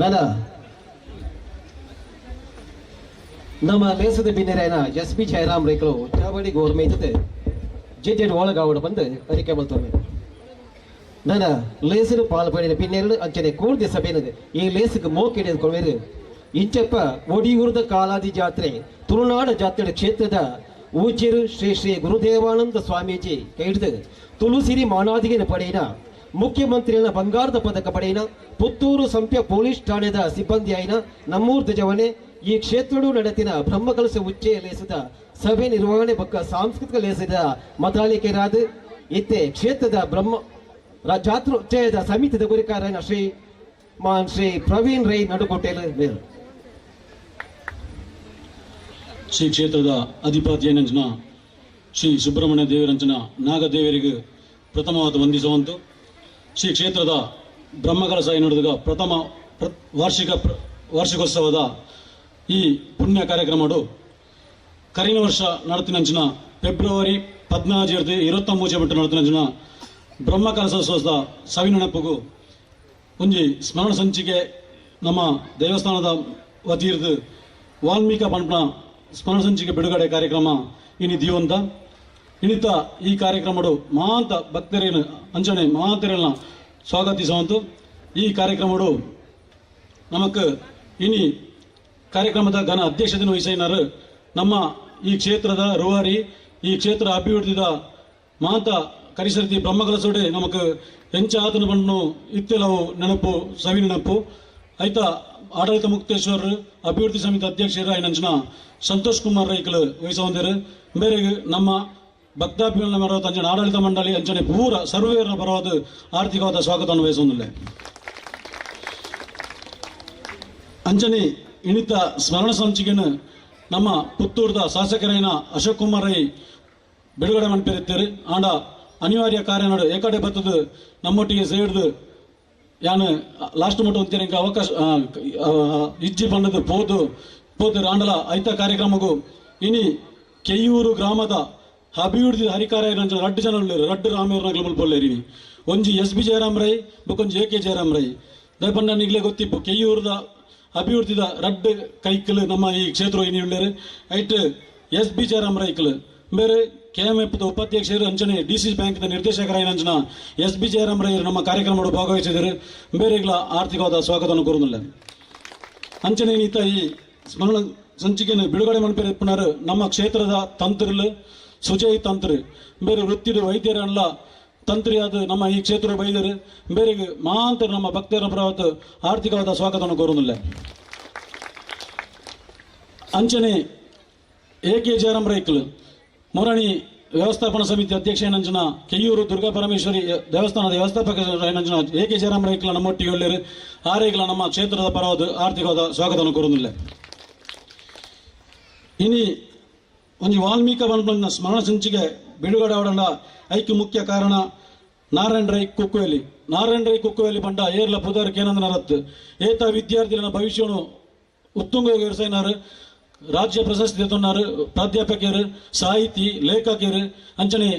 ನನ್ನ ನಮ್ಮ ಲೇಸದ ಬಿನ್ನೆರೆನ ಎಸ್ ಪಿ ಜಯರಾಮ್ ರೈಕಳು ಚಾವಡಿ ಗೋರ್ಮೇತದೆ ಜೆಡ್ ಒಳಗಾವಡ ಬಂದು ಅರಿಕೆ ಮಲ್ತೊಮ್ಮೆ. ನನ್ನ ಲೇಸರು ಪಾಲ್ ಪಡೆದ ಪಿನ್ನೆರಡು ಅಂಚನೆ ಕೂರ್ದೆ ಸಭೆನದು ಈ ಲೇಸುக்கு ಮೋಕಿಡಿದ ಕೊಳ್ವೇರು. ಇಂಚಪ್ಪ ಒಡಿಯೂರದ ಕಾಲಾದಿ ಜಾತ್ರೆ, ತುಳುನಾಡ ಜಾತ್ರೆ ಕ್ಷೇತ್ರದ ಊಚೇರು ಶ್ರೀ ಶ್ರೀ ಗುರುದೇವಾನಂದ ಸ್ವಾಮೀಜಿ ಕೈಹಿಡಿದು ತುಳುಸಿರಿ ಮಾನಾದಿಗೆ ಪಡೆಯಿನ, ಮುಖ್ಯಮಂತ್ರಿಗಳ ಬಂಗಾರದ ಪದಕ ಪಡೆಯಿನ, ಪುತ್ತೂರು ಸಂಪ್ಯ ಪೊಲೀಸ್ ಠಾಣೆದ ಸಿಬ್ಬಂದಿ ಆಯಿನ ನಮ್ಮೂರ್ ಧ್ವಜವನೆ ಈ ಕ್ಷೇತ್ರಡು ನಡೆತಿನ ಬ್ರಹ್ಮಕಲಶ ಉಚ್ಚೆ ಲೇಸದ ಸಭೆ ನಿರ್ವಹಣೆ ಬೊಕ್ಕ ಸಾಂಸ್ಕೃತಿಕ ಲೇಸದ ಮತಾಳಿಕೆರಾದ ಇತ್ತೆ ಕ್ಷೇತ್ರದ ಬ್ರಹ್ಮ ಜಾತ್ರೋಚ್ಚಯದ ಸಮಿತಿದ ಗುರಿಕಾರನ ಶ್ರೀ ಮಾನ್ ಶ್ರೀ ಪ್ರವೀಣ್ ರೈ ನಡುಕೋಟೆಲ್ ಮೇಲ್. ಶ್ರೀ ಕ್ಷೇತ್ರದ ಅಧಿಪತಿಯನಂಚನ ಶ್ರೀ ಸುಬ್ರಹ್ಮಣ್ಯ ದೇವರಂಚನ ನಾಗದೇವರಿಗೆ ಪ್ರಥಮವಾದ ವಂದಿಸುವಂತು, ಶ್ರೀ ಕ್ಷೇತ್ರದ ಬ್ರಹ್ಮಕಲಶ ನಡೆದ ಪ್ರಥಮ ವಾರ್ಷಿಕೋತ್ಸವದ ಈ ಪುಣ್ಯ ಕಾರ್ಯಕ್ರಮಡು ಕರಿನ ವರ್ಷ ನಡತಿನಂಚಿನ ಫೆಬ್ರವರಿ 14 23 ಮಟ್ಟ ನಡತಿನಂಚಿನ ಬ್ರಹ್ಮಕಲಶೋತ್ಸವದ ಸವಿನೆನಪುಗು ಒಂಜಿ ಸ್ಮರಣ ಸಂಚಿಕೆ ನಮ್ಮ ದೇವಸ್ಥಾನದ ವತಿಯಿರ್ದು ವಾಲ್ಮೀಕ ಪಂಪನ ಸ್ಮರಣ ಸಂಚಿಕೆ ಬಿಡುಗಡೆ ಕಾರ್ಯಕ್ರಮ ಇನಿ ದಿಯೊಂತ. ಇನಿತ ಈ ಕಾರ್ಯಕ್ರಮಡು ಮಾಂತ ಭಕ್ತರೇನು ಅಂಚನೆ ಮಾಂತರೆಲ್ಲ ಸ್ವಾಗತಿಸುವಂತು. ಈ ಕಾರ್ಯಕ್ರಮಡು ನಮಕ್ ಇನಿ ಕಾರ್ಯಕ್ರಮದ ಘನ ಅಧ್ಯಕ್ಷತೆಯನ್ನು ವಹಿಸಿನಾರು ನಮ್ಮ ಈ ಕ್ಷೇತ್ರದ ರೂವಾರಿ, ಈ ಕ್ಷೇತ್ರ ಅಭಿವೃದ್ಧಿದ ಮಾಂತ ಕರಿಸರತಿ ಬ್ರಹ್ಮಕಲಸೋಡೆ ನಮಕ್ ಎಂಚ ಆತನ ಬಣ್ಣು ಇತ್ತೆಲವು ನೆನಪು, ಸವಿ ನೆನಪು ಐತ ಆಡಳಿತ ಮುಕ್ತೇಶ್ವರ್ ಅಭಿವೃದ್ಧಿ ಸಮಿತಿ ಅಧ್ಯಕ್ಷರು ಐನಂಚನ ಸಂತೋಷ್ ಕುಮಾರ್ ರೈಕಲ್ ವಹಿಸವಂದಿರು. ಬೇರೆ ನಮ್ಮ ಭಕ್ತಾಭಿಮಾನ ಬರೋದು ಅಂಚನೆ ಆಡಳಿತ ಮಂಡಳಿ ಅಂಚನೆ ಪೂರ ಸರ್ವೇರ ಬರೋದು ಆರ್ಥಿಕವಾದ ಸ್ವಾಗತವನ್ನು ವಹಿಸೊಂದಿಲ್ಲ. ಅಂಚನೆ ಇಣಿತ ಸ್ಮರಣ ಸಂಚಿಕೆಯನ್ನು ನಮ್ಮ ಪುತ್ತೂರ್ದ ಶಾಸಕರೈನ ಅಶೋಕ್ ಕುಮಾರ್ ರೈ ಬಿಡುಗಡೆ ಮನ್ಪಿರುತ್ತಾರೆ. ಆಂಡ ಅನಿವಾರ್ಯ ಕಾರ್ಯ ಏಕಡೆ ಬತ್ತದು ನಮ್ಮೊಟ್ಟಿಗೆ ಸೇರಿದು ಯಾನು ಲಾಸ್ಟ್ ಮಟ್ಟ ಅಂತೀರ ಅವಕಾಶ ಇಜ್ಜಿ ಬಂದದ್ದು ಪೋದು ಪೋದು ರಾಂಡಲ ಐತ ಕಾರ್ಯಕ್ರಮಗೂ. ಇನಿ ಕೆಯ್ಯೂರು ಗ್ರಾಮದ ಅಭಿವೃದ್ಧಿ ಹರಿಕಾರ ರಡ್ಡು ಜನ ಉಳ್ಳೇರು, ರಡ್ಡು ರಾಮೇರ್ನಗ್ಲು ಮುಲ್ಪೊಲ್ಲೇರಿ. ಒಂಜಿ ಎಸ್ ಬಿ ಜಯರಾಮ್ ರೈ, ಬೊಕೊಂಜಿ ಎ ಕೆ ಜಯರಾಮ್ ರೈ. ದಯಪಂಡ ನಿಗ್ಲೆ ಗೊತ್ತಿಪ್ಪು, ಕೆಯ್ಯೂರದ ಅಭಿವೃದ್ಧಿದ ರಡ್ಡು ಕೈಕಲ್ ನಮ್ಮ ಈ ಕ್ಷೇತ್ರ ಇನಿ ಉಳ್ಳೇರು. ಐಟ್ ಎಸ್ ಬಿ ಜಯರಾಮ್ ರೈಕಲ್ ಬೇರೆ ಕೆ ಎಂ ಎಫ್ ಉಪಾಧ್ಯಕ್ಷರು ಅಂಚನೆ ಡಿ ಸಿ ಬ್ಯಾಂಕ್ ನಿರ್ದೇಶಕರಾಯ ಅಂಚನ ಎಸ್ ಬಿ ಜಯರಾಮ್ ರೈಯರು ನಮ್ಮ ಕಾರ್ಯಕ್ರಮಗಳು ಭಾಗವಹಿಸಿದರು. ಬೇರೆಗಳ ಆರ್ಥಿಕವಾದ ಸ್ವಾಗತವನ್ನು ಕೋರುന്നിಲ್ಲ. ಅಂಚನೆ ಈತ ಈ ಸ್ಮರಣ ಸಂಚಿಕೆಯನ್ನು ಬಿಡುಗಡೆ ಮನ್ಪೇರು ನಮ್ಮ ಕ್ಷೇತ್ರದ ತಂತ್ರಲು ಸುಜಯ್ ತಂತ್ರಿ, ಬೇರೆ ವೃತ್ತಿರು ವೈದ್ಯರಲ್ಲ ತಂತ್ರಿಯಾದ ನಮ್ಮ ಈ ಕ್ಷೇತ್ರ ಬೈದರು. ಬೇರೆ ಮಾಂತರ ನಮ್ಮ ಭಕ್ತರ ಪರವಾದ ಆರ್ಥಿಕವಾದ ಸ್ವಾಗತವನ್ನು ಕೋರುന്നിಲ್ಲ. ಅಂಚನೆ ಎ ಕೆ ಜಯರಾಮ್ ರೈಕಲ್ ಮೊರಣಿ ವ್ಯವಸ್ಥಾಪನಾ ಸಮಿತಿ ಅಧ್ಯಕ್ಷ ಏನಂಜನ ಕೆಯ್ಯೂರು ದುರ್ಗಾ ಪರಮೇಶ್ವರಿ ದೇವಸ್ಥಾನದ ವ್ಯವಸ್ಥಾಪಕ ಏನಂಜನ ಎ ಕೆ ಜಯರಾಮ್ ರೈಕಲ ನಮ್ಮೊಟ್ಟಿಗೆ ಒಳ್ಳೆಯರು. ಆರೈಕಲ ನಮ್ಮ ಕ್ಷೇತ್ರದ ಪರವಾದ ಆರ್ಥಿಕವಾದ ಸ್ವಾಗತವನ್ನು ಕೋರುന്നിಲ್ಲ. ಇನಿ ಒಂಜಿ ವಾಲ್ಮೀಕ ಬಂದ ಸ್ಮರಣ ಸಂಚಿಕೆ ಬಿಡುಗಡೆ ಅವಡಂಡ ಐಕ್ ಮುಖ್ಯ ಕಾರಣ ನಾರಾಯಣ ರೈ ಕುಕ್ಕುವೆಲಿ. ನಾರಾಯಣ ರೈ ಕುಕ್ಕುವೆಲಿ ಪಂಡ ಏರ್ಲ ಪುದರ್ ಕೇನಂದ ನರತ್ ಏತ ವಿದ್ಯಾರ್ಥಿಗಳ ಭವಿಷ್ಯನು ಉತ್ತುಂಗ ವ್ಯವಸಾಯನಾರು, ರಾಜ್ಯ ಪ್ರಶಸ್ತಿ ತೊನ್ನಾರು, ಪ್ರಾಧ್ಯಾಪಕರು, ಸಾಹಿತಿ, ಲೇಖಕರು, ಅಂಚನೆ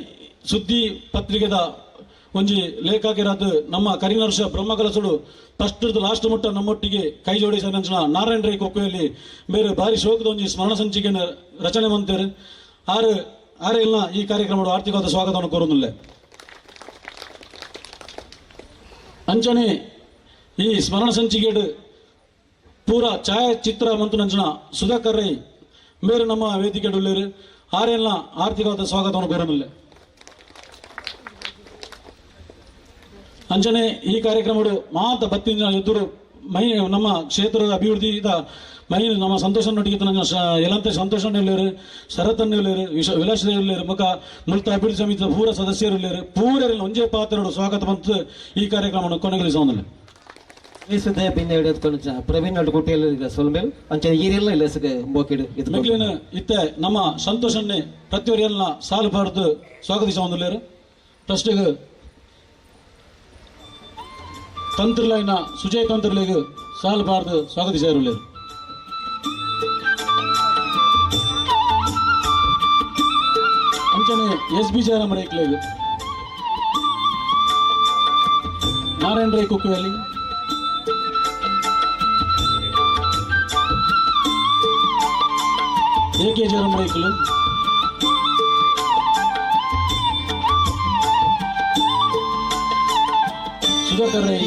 ಸುದ್ದಿ ಪತ್ರಿಕೆದ ಒಂಜಿ ಲೇಖಕರಾದ ನಮ್ಮ ಕರಿನರ್ಷ ಬ್ರಹ್ಮಕಲಸುಡು ಫಸ್ಟ್ ಲಾಸ್ಟ್ ಮುಟ್ಟ ನಮ್ಮೊಟ್ಟಿಗೆ ಕೈ ಜೋಡಿಸ ಅಂಚನ ನಾರಾಯಣ ರೈ ಕೊಕ್ಕೆಯಲ್ಲಿ ಬೇರೆ ಭಾರಿ ಶೋಕದ ಒಂಜಿ ಸ್ಮರಣ ಸಂಚಿಕೆಯನ್ನು ರಚನೆ ಮಂತೇರು. ಆರು ಆರೆ ಇಲ್ಲ ಈ ಕಾರ್ಯಕ್ರಮದ ಆರ್ಥಿಕವಾದ ಸ್ವಾಗತವನ್ನು ಕೋರುന്നിಲ್ಲ. ಅಂಚನೆ ಈ ಸ್ಮರಣ ಸಂಚಿಕೆಡ್ ಪೂರ ಛಾಯಾಚಿತ್ರ ಮಂತುನಂಚಿನ ಸುಧಾಕರ್ ರೈ ಮೇರು ನಮ್ಮ ವೇದಿಕೆ ಉಳ್ಳೇರು ಆರೆಲ್ಲ ಆರ್ಥಿಕವಾದ ಸ್ವಾಗತವನ್ನು ಕೋರಮಿಲ್ಲ. ಅಂಚನೆ ಈ ಕಾರ್ಯಕ್ರಮಡು ಮಾತ ಬತ್ತಿನ ಎದುರು ಮೈ ನಮ್ಮ ಕ್ಷೇತ್ರದ ಅಭಿವೃದ್ಧಿ ಮೈ ನಮ್ಮ ಸಂತೋಷ ನೊಟ್ಟಿಗೆ ಎಲಂತೆ ಸಂತೋಷ ಉಳ್ಳೇರು, ಶರತ್ ಉಳ್ಳೇರು, ವಿಲಾಸ ಉಳ್ಳೇರು, ಮುಖ ಮುಲ್ತ ಅಭಿವೃದ್ಧಿ ಸಮಿತಿಯ ಪೂರ ಸದಸ್ಯರು ಉಳ್ಳೇರು, ಪೂರರಲ್ಲಿ ಒಂಜೇ ಪಾತ್ರರು ಸ್ವಾಗತ ಬಂತು ಈ ಕಾರ್ಯಕ್ರಮವನ್ನು ಕೊನೆಗೊಳಿಸುವಂದಿಲ್ಲ. ಪ್ರವೀಣ್ ನಡುಕುಟ್ಟಿಯಲ್ಲಿ ಸೊಲ್ಮೇಲ್ ಅಂಚೆ ಈರೆಲ್ಲ ಇಲ್ಲ ಮೋಕಿಡು ಮೆಗ್ಲಿನ ಇತ್ತೆ ನಮ್ಮ ಸಂತೋಷನ್ನೇ ಪ್ರತಿಯೊರಿಯಲ್ಲ ಸಾಲು ಬಾರ್ದು ಸ್ವಾಗತಿಸುವಂದಿಲ್ಲೇರು. ಫಸ್ಟಿಗೆ ತಂತ್ರಲೈನ ಸುಜಯ್ ತಂತ್ರಲಿಗೆ ಸಾಲು ಬಾರ್ದು ಸ್ವಾಗತಿಸಿರುಳ್ಳೇರು. ಅಂಚನೆ ಎಸ್ ಬಿ ಜಯರಾಮ ರೈಕ್ಲೇಗ್ ನಾರಾಯಣ ರೈ ಕುಕ್ಕುವಲ್ಲಿ, ಎ ಕೆ ಜಯರಾಮ ರೈಕ್ಲು, ಸುಧಾಕರ್ ರೈ,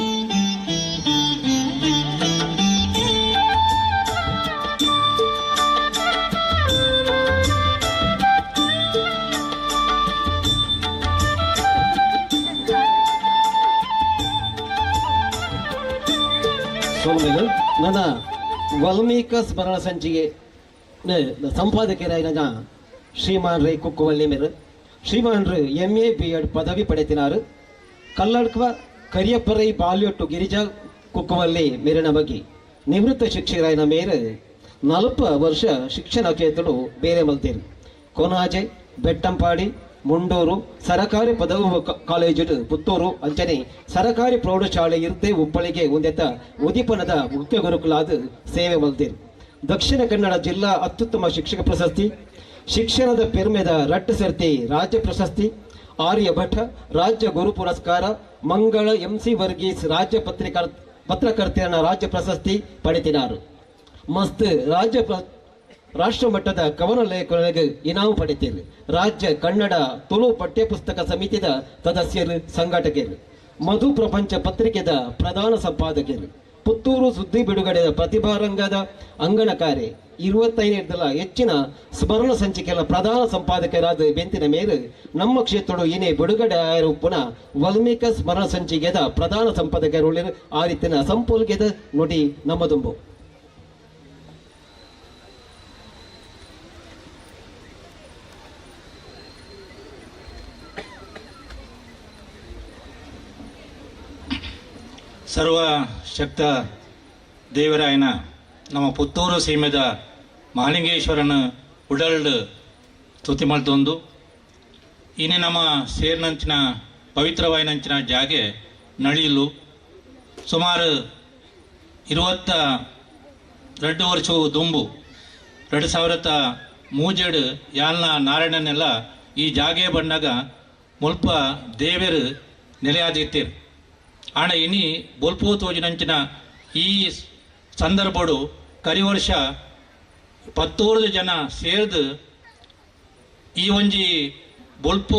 ಸೋಮಮೇಲು ನನ್ನ ವಾಲ್ಮೀಕ ಸ್ಮರಣ ಸಂಚಿಗೆ ಸಂಪಾದಕರಾದ ಶ್ರೀಮಾನ್ ರೈ ಕುಕ್ಕುವಲ್ಲಿ ಮೇರು. ಶ್ರೀಮಾನ್ ರೈ ಎಂ ಎ ಬಿ ಎಡ್ ಪದವಿ ಪಡೆತಿನಾರು. ಕಲ್ಲಡ್ಕವ ಕರಿಯಪ್ಪರೈ ಬಾಲ್ಯೊಟ್ಟು ಗಿರಿಜಾ ಕುಕ್ಕುವಲ್ಲಿ ಮೇರಿನ ಬಗ್ಗೆ ನಿವೃತ್ತ ಶಿಕ್ಷಕರಾಯನ ಮೇರೆ 40 ವರ್ಷ ಶಿಕ್ಷಣ ಕ್ಷೇತ್ರಡು ಬೇರೆ ಮಲ್ತೇರು. ಕೊನಾಜೆ, ಬೆಟ್ಟಂಪಾಡಿ, ಮುಂಡೂರು ಸರಕಾರಿ ಪದವಿ ಕಾಲೇಜು ಪುತ್ತೂರು ಅಂಚನೆ ಸರಕಾರಿ ಪ್ರೌಢಶಾಲೆ ಇರ್ತೆ ಉಪ್ಪಳಿಗೆ ಒಂದೆತ್ತ ಉದೀಪನದ ಮುಖ್ಯ ಗುರುಕುಲಾದ ಸೇವೆ ಮಲ್ತೇರು. ದಕ್ಷಿಣ ಕನ್ನಡ ಜಿಲ್ಲಾ ಅತ್ಯುತ್ತಮ ಶಿಕ್ಷಕ ಪ್ರಶಸ್ತಿ, ಶಿಕ್ಷಣದ ಪೆರ್ಮೆದ ರಟ್ಟು ಸರ್ತಿ ರಾಜ್ಯ ಪ್ರಶಸ್ತಿ, ಆರ್ಯಭಟ ರಾಜ್ಯ ಗುರು ಪುರಸ್ಕಾರ, ಮಂಗಳ ಎಂ ಸಿ ವರ್ಗೀಸ್ ರಾಜ್ಯ ಪತ್ರಕರ್ತರ ರಾಜ್ಯ ಪ್ರಶಸ್ತಿ ಪಡೆತಿನಾರು. ಮಸ್ತ್ ರಾಜ್ಯ ರಾಷ್ಟ್ರ ಮಟ್ಟದ ಕವನ ಲೇಖನಿಗೆ ಇನಾಮು ಪಡೆತೀರು. ರಾಜ್ಯ ಕನ್ನಡ ತುಳು ಪಠ್ಯಪುಸ್ತಕ ಸಮಿತಿಯ ಸದಸ್ಯರು, ಸಂಘಟಕರು, ಮಧು ಪ್ರಪಂಚ ಪತ್ರಿಕೆದ ಪ್ರಧಾನ ಸಂಪಾದಕರು, ಪುತ್ತೂರು ಸುದ್ದಿ ಬಿಡುಗಡೆಯ ಪ್ರತಿಭಾರಂಗದ ಅಂಗಣಕಾರೆ, 25 ಹೆಚ್ಚಿನ ಸ್ಮರಣ ಸಂಚಿಕೆಯ ಪ್ರಧಾನ ಸಂಪಾದಕರಾದ ಬೆಂತಿನ ಮೇರು ನಮ್ಮ ಕ್ಷೇತ್ರಡು ಏನೇ ಬಿಡುಗಡೆ ಆಯಿರುಪ್ಪುನ ವಾಲ್ಮೀಕ ಸ್ಮರಣ ಸಂಚಿಕೆದ ಪ್ರಧಾನ ಸಂಪಾದಕರು ಆ ರೀತಿಯ ಸಂಪೂಲ್ಗೆದ ನುಡಿ ನಮ್ಮದುಂಬು. ಸರ್ವ ಶಕ್ತ ದೇವರಾಯನ ನಮ್ಮ ಪುತ್ತೂರು ಸೀಮೆದ ಮಹಾಲಿಂಗೇಶ್ವರನ ಉಡಲ್ಡ್ ತುತಿ ಮಲ್ತೊಂದು ಇನಿ ನಮ್ಮ ಸೇರ್ನಂಚಿನ ಪವಿತ್ರವಾಯಿನಂಚಿನ ಜಾಗೆ ನಳಿಲು ಸುಮಾರು 22 ವರ್ಷ ದುಂಬು 2003 ಯಾಲ್ನ ನಾರಾಯಣನೆಲ್ಲ ಈ ಜಾಗೆ ಬಂದಾಗ ಮುಲ್ಪ ದೇವರು ನೆಲೆಯಾದಿತ್ತೀರು. ಆಣ ಇನಿ ಬೊಲ್ಪು ತೋಜಿನಂಚಿನ ಈ ಸಂದರ್ಭಡು ಕರಿವರ್ಷ 10 ಜನ ಸೇರ್ದು ಈ ಒಂಜಿ ಬೊಲ್ಪು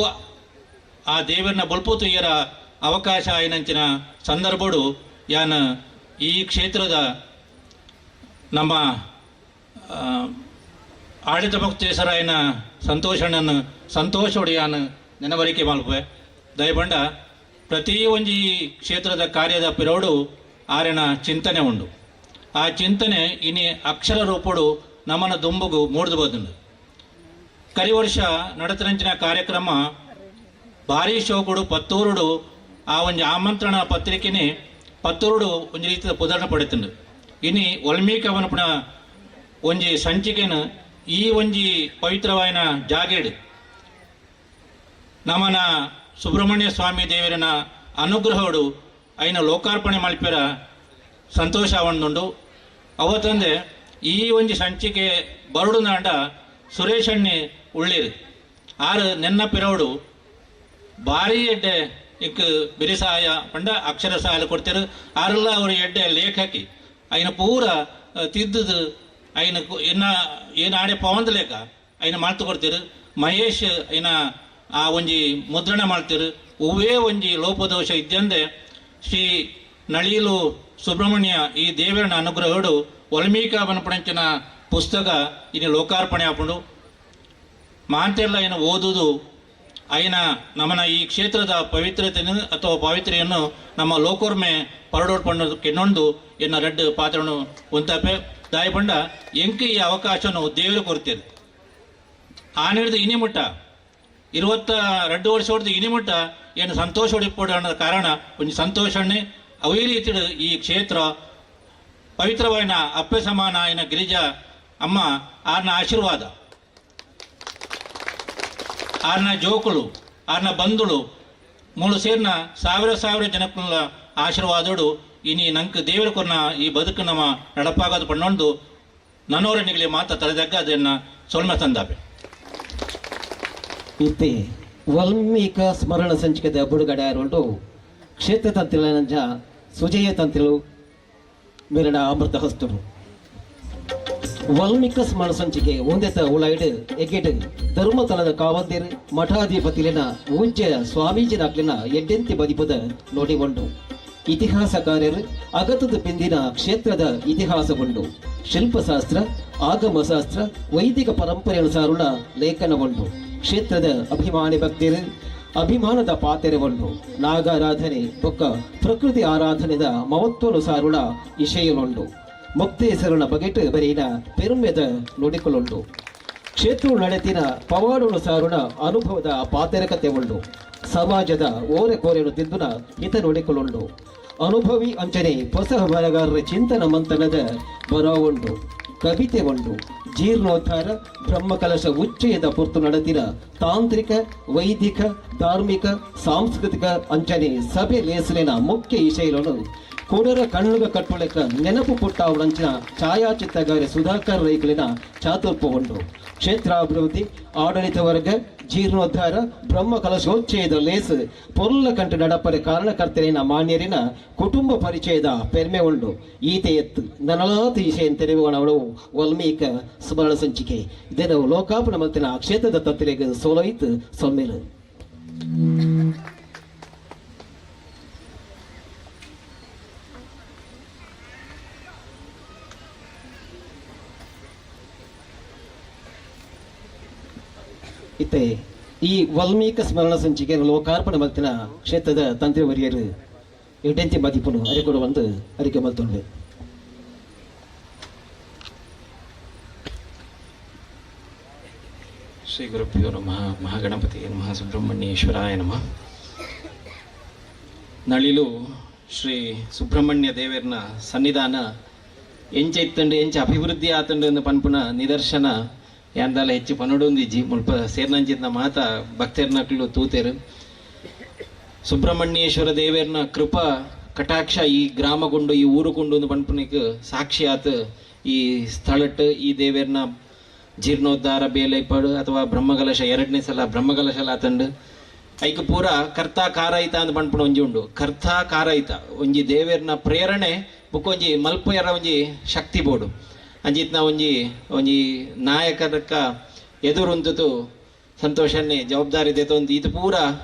ಆ ದೇವರನ್ನ ಬೊಲ್ಪು ತುಯ್ಯರ ಅವಕಾಶ ಆಯಿನಂಚಿನ ಸಂದರ್ಭಡು ಯಾನ ಈ ಕ್ಷೇತ್ರದ ನಮ್ಮ ಆಡಳಿತ ಮುಕ್ತೇಶ್ವರಾಯನ ಸಂತೋಷಣ್ಣನ ಸಂತೋಷೋಡು ಯಾನ್ ನೆನವರಿಕೆ ಮಲ್ಪುವೆ. ದಯಬಂಡ ಪ್ರತಿ ಒಂಜಿ ಕ್ಷೇತ್ರದ ಕಾರ್ಯದ ಪಿರೋಡು ಆರೆನ ಚಿಂತನೆ ಉಂಡು. ಆ ಚಿಂತನೆ ಇನಿ ಅಕ್ಷರ ರೂಪಡು ನಮನ ದುಂಬುಗು ಮೂಡ್ದು ಬದುಂಡು. ಕರಿವರ್ಷ ನಡತನಂಚಿನ ಕಾರ್ಯಕ್ರಮ ಭಾರೀ ಶೋಕುಡು ಪತ್ತೂರುಡು ಆ ಒಂಜಿ ಆಮಂತ್ರಣ ಪತ್ರಿಕೆನೆ ಪತ್ತೂರುಡು ಒಂಜಿ ರೀತಿಯ ಪುದರ್ಣ ಪಡೆತುಂಡು. ಇನಿ ವಾಲ್ಮೀಕಿ ವನಪುಣ ಒಂಜಿ ಸಂಚಿಕೆನ ಈ ಒಂಜಿ ಪವಿತ್ರವಾಯಿನ ಜಾಗೆಡ್ ನಮನ ಸುಬ್ರಹ್ಮಣ್ಯ ಸ್ವಾಮಿ ದೇವರನ ಅನುಗ್ರಹಡು ಐನ ಲೋಕಾರ್ಪಣೆ ಮಲ್ಪೆರ ಸಂತೋಷ ಅವನುಂಡು. ಅವತ್ತಂದೆ ಈ ಒಂಜಿ ಸಂಚಿಕೆ ಬರುಡು ನಾಂಡ ಸುರೇಶಣ್ಣೆ ಉಳ್ಳೀರು ಆರು ನೆನ್ನ ಪಿರವಡು ಭಾರಿ ಎಡ್ಡೆ ಇಕ್ ಬಿರಿಸಾಯ ಪಂಡ ಅಕ್ಷರ ಸಹಾಯ ಕೊಡ್ತೀರು. ಆರೆಲ್ಲ ಅವರು ಎಡ್ಡೆ ಲೇಖಕಿ ಐನ ಪೂರ ತಿದ್ದುದು ಐನ ಎನ್ನ ಏನು ಆಡೆ ಪವಂದ ಲೇಖ ಐನ ಮಾಡ್ತು ಕೊಡ್ತೀರು. ಮಹೇಶ್ ಐನ ಆ ಒಂಜಿ ಮುದ್ರಣ ಮಾಡ್ತೀರು. ಹೂವೇ ಒಂಜಿ ಲೋಪದೋಷ ಇದ್ದಂದೆ ಶ್ರೀ ನಳೀಲು ಸುಬ್ರಹ್ಮಣ್ಯ ಈ ದೇವರನ ಅನುಗ್ರಹಡು ವಲ್ಮೀಕ ಪನ್ಪುನಂಚಿನ ಪುಸ್ತಕ ಇನಿ ಲೋಕಾರ್ಪಣೆ ಆಪುಂಡು. ಮಾಂತೆರ್ಲ ಏನು ಓದುದು ಅಯಿನ ನಮನ ಈ ಕ್ಷೇತ್ರದ ಪವಿತ್ರತೆಯನ್ನು ಅಥವಾ ಪಾವಿತ್ರೆಯನ್ನು ನಮ್ಮ ಲೋಕೋರ್ಮೆ ಪರಡೋಡ್ ಪಂಡ ಕೆನ್ನೊಂದು ಎನ್ನ ರಡ್ಡ್ ಪಾತ್ರನು ಉಂತಾಪೆ. ದಾಯ ಪಂಡ ಎಂಕ್ ಈ ಅವಕಾಶನು ದೇವರು ಕೊರ್ತೇನೆ. ಆನಿಡ್ದು ಇನಿ ಮುಟ್ಟ 22 ವರ್ಷ ಹೊಡೆದು ಇನಿ ಮುಟ್ಟ ಏನು ಸಂತೋಷ ಹೊಡಿಪೋಡು ಅನ್ನೋದ ಕಾರಣ ಒಂಜಿ ಸಂತೋಷಣ್ಣೆ. ಅವೇ ರೀತಿಡು ಈ ಕ್ಷೇತ್ರ ಪವಿತ್ರವಾಯಿನ ಅಪ್ಪೆ ಸಮಾನ ಆಯ್ನ ಗಿರಿಜಾ ಅಮ್ಮ ಆರ್ನ ಆಶೀರ್ವಾದ, ಆರ್ನ ಜೋಕುಲು, ಆರ್ನ ಬಂಧುಳು ಮೂಳು ಸೇರ್ನ ಸಾವಿರ ಸಾವಿರ ಜನಕ್ಕುಲ ಆಶೀರ್ವಾದೋಡು ಇನಿ ನಂಕ್ ದೇವರ ಕೊರ್ನ ಈ ಬದುಕು ನಮ್ಮ ನಡಪಾಗದು ಪಣ್ಣೊಂದು ನನೋರಣಿಗಳಿಗೆ ಮಾತ ತಲೆದಗ್ಗ ಅದನ್ನ ಸೊಲ್ಮೆ ತಂದಾಪೆ. ಇತ್ತೆ ವಲ್ಮೀಕ ಸ್ಮರಣ ಸಂಚಿಕೆದ ಬುಡುಗಡೆ ಆರುಂಟು ಕ್ಷೇತ್ರ ತಂತ್ರಿಲ ಸುಜಯ ತಂತ್ರಿಲು ಮೇರಡ ಅಮೃತ ಹಸ್ತರು. ವಲ್ಮೀಕ ಸ್ಮರಣ ಸಂಚಿಕೆ ಒಂದೆತ ಉಳೈಡ್ ಎಗೆಡ್ ಧರ್ಮತಲದ ಕಾವಂದಿರ್ ಮಠಾಧಿಪತಿಲಿನ ಪೂಜ್ಯ ಸ್ವಾಮೀಜಿನಾಕ್ಲಿನ ಎಡ್ಡೆಂತಿ ಬದಿಪದ ನೋಡಿ ಉಂಡು. ಇತಿಹಾಸಕಾರರು ಅಗತದ ಪಿಂದಿನ ಕ್ಷೇತ್ರದ ಇತಿಹಾಸವುಂಡು. ಶಿಲ್ಪಶಾಸ್ತ್ರ, ಆಗಮಶಾಸ್ತ್ರ, ವೈದಿಕ ಪರಂಪರೆಯನ್ನು ಸಾರುಣ ಲೇಖನವುಂಡು. ಕ್ಷೇತ್ರದ ಅಭಿಮಾನಿ ಭಕ್ತರು ಅಭಿಮಾನದ ಪಾತೆರವುಂಡು. ನಾಗಾರಾಧನೆ ಬೊಕ್ಕ ಪ್ರಕೃತಿ ಆರಾಧನೆದ ಮಹತ್ವನು ಸಾರುಣ ಇಷೆಯುಲುಂಡು. ಮುಕ್ತೇಸರನ ಬಗೆಟ್ ಬರೆಯಿನ ಪೆರುಮೆದ ನುಡಿಕುಲುಂಡು. ಕ್ಷೇತ್ರ ನಡೆತಿನ ಪವಾಡುನು ಸಾರುಣ ಅನುಭವದ ಪಾತೆರಕತೆ ಉಂಡು. ಸಮಾಜದ ಓರೆ ಕೋರೆನು ತಿಂದುನ ಹಿತ ನುಡಿಕುಲುಂಡು. ಅನುಭವಿ ಅಂಚನೆ ಹೊಸ ಬರಗಾರರ ಚಿಂತನ ಮಂಥನದ ಬರವುಂಡು. ಕವಿತೆ ಉಂಡು. ಜೀರ್ಣೋದ್ಧಾರ ಬ್ರಹ್ಮಕಲಶ ಉಚ್ಚಯದ ಪೊರ್ತು ನಡೆತಿನ ತಾಂತ್ರಿಕ, ವೈದಿಕ, ಧಾರ್ಮಿಕ, ಸಾಂಸ್ಕೃತಿಕ ಅಂಚನೆ ಸಭೆ ಲೇಸಲಿನ ಮುಖ್ಯ ಇಷಯలను ಕೊಡರ ಕಣ್ಣುಗ ಕಟ್ಟುಲೆಕ್ಕ ನೆನಪು ಪುಟ್ಟಾವಣಂಚಿನ ಛಾಯಾಚಿತ್ರಗಾರ ಸುಧಾಕರ್ ರೈಕಲಿನ ಚಾತುರ್ಪ ಉಂಡು. ಕ್ಷೇತ್ರಾಭಿವೃದ್ಧಿ, ಆಡಳಿತ ವರ್ಗ, ಜೀರ್ಣೋದ್ಧಾರ ಬ್ರಹ್ಮ ಕಲಶೋಚ್ಚಯದ ಲೇಸ್ ಪೊರ್ಲ ಕಂಟು ನಡಪರೆ ಕಾರಣಕರ್ತರಿನ ಮಾನ್ಯರಿನ ಕುಟುಂಬ ಪರಿಚಯದ ಪೆರ್ಮೆ ಉಂಡು. ಈತೆ ಎತ್ತು ನನಲಾತ ಇಷಯನ್ ತೆರವುವನವಳು ವಲ್ಮೀಕ ಸ್ಮರಣ ಸಂಚಿಕೆ ಇದನ್ನು ಲೋಕಾಪಣ ಮಲ್ತಿನ ಕ್ಷೇತ್ರದ ತತ್ತಿರೆಗ್ ಸೋಲೋಯ್ತು ಸೊಮ್ಮೆಲು. ಇತ್ತೆ ಈ ವಲ್ಮೀಕ ಸ್ಮರಣ ಸಂಚಿಕೆ ಲೋಕಾರ್ಪಣೆ ಮಲ್ತಿನ ಕ್ಷೇತ್ರದ ತಂತ್ರಿವರಿಯರು ಎಡ್ಡೆಂತಿ ಮದಿಪುನು ಅರಿಕೊಡು ಒಂದು ಅರಿಕೆ ಮಲ್ತೊಂಡೆ. ಶ್ರೀ ಗುರುಭ್ಯೋ ನಮಃ. ಮಹಾಗಣಪತಿ ನಮಃ. ಸುಬ್ರಹ್ಮಣ್ಯೇಶ್ವರಾಯ ನಮಃ. ನಳಿಲು ಶ್ರೀ ಸುಬ್ರಹ್ಮಣ್ಯ ದೇವರ್ನ ಸನ್ನಿಧಾನ ಎಂಚ ಇತ್ತಂಡು ಎಂಚ ಅಭಿವೃದ್ಧಿ ಆತಂಡು ಎಂದು ಪನ್ಪುನ ನಿದರ್ಶನ ಯಾಂದಾಲ ಹೆಚ್ಚು ಪನೊಡೊಂದಿಜ್ಜಿ. ಮುಲ್ಪ ಸೇರ್ನಂಚಿತ್ನ ಮಾತ ಭಕ್ತರ್ನಕ್ಲು ತೂತೆರು. ಸುಬ್ರಹ್ಮಣ್ಯೇಶ್ವರ ದೇವರ್ನ ಕೃಪಾ ಕಟಾಕ್ಷ ಈ ಗ್ರಾಮಗೊಂಡು ಈ ಊರುಗೊಂಡು ಒಂದು ಪನ್ಪುನಿಕ್ ಸಾಕ್ಷಿ ಆತ ಈ ಸ್ಥಳಟ್ ಈ ದೇವರ್ನ ಜೀರ್ಣೋದ್ಧಾರ ಬೇಲೈಪಡು ಅಥವಾ ಬ್ರಹ್ಮಕಲಶ ಎರಡನೇ ಸಲ ಬ್ರಹ್ಮಕಲಶ ಆತಂಡು ಐಕ್ ಪೂರ ಕರ್ತ ಕಾರೈತ ಅಂದ್ ಪನ್ಪುನ ಒಂಜಿ ಉಂಡು. ಕರ್ತ ಕಾರೈತ ಒಂಜಿ ದೇವೆರ್ನ ಪ್ರೇರಣೆ ಬೊಕ್ಕ ಒಂಜಿ ಮಲ್ಪೆರ ಒಂಜಿ ಶಕ್ತಿ ಬೋಡು. ಅಂಚಿತ್ನ ಒಂಜಿ ಒಂಜಿ ನಾಯಕರಕ್ಕ ಎದುರುಂತುತು ಸಂತೋಷನ್ನೇ ಜವಾಬ್ದಾರಿ ದೆತೊಂದು ಇದು ಪೂರ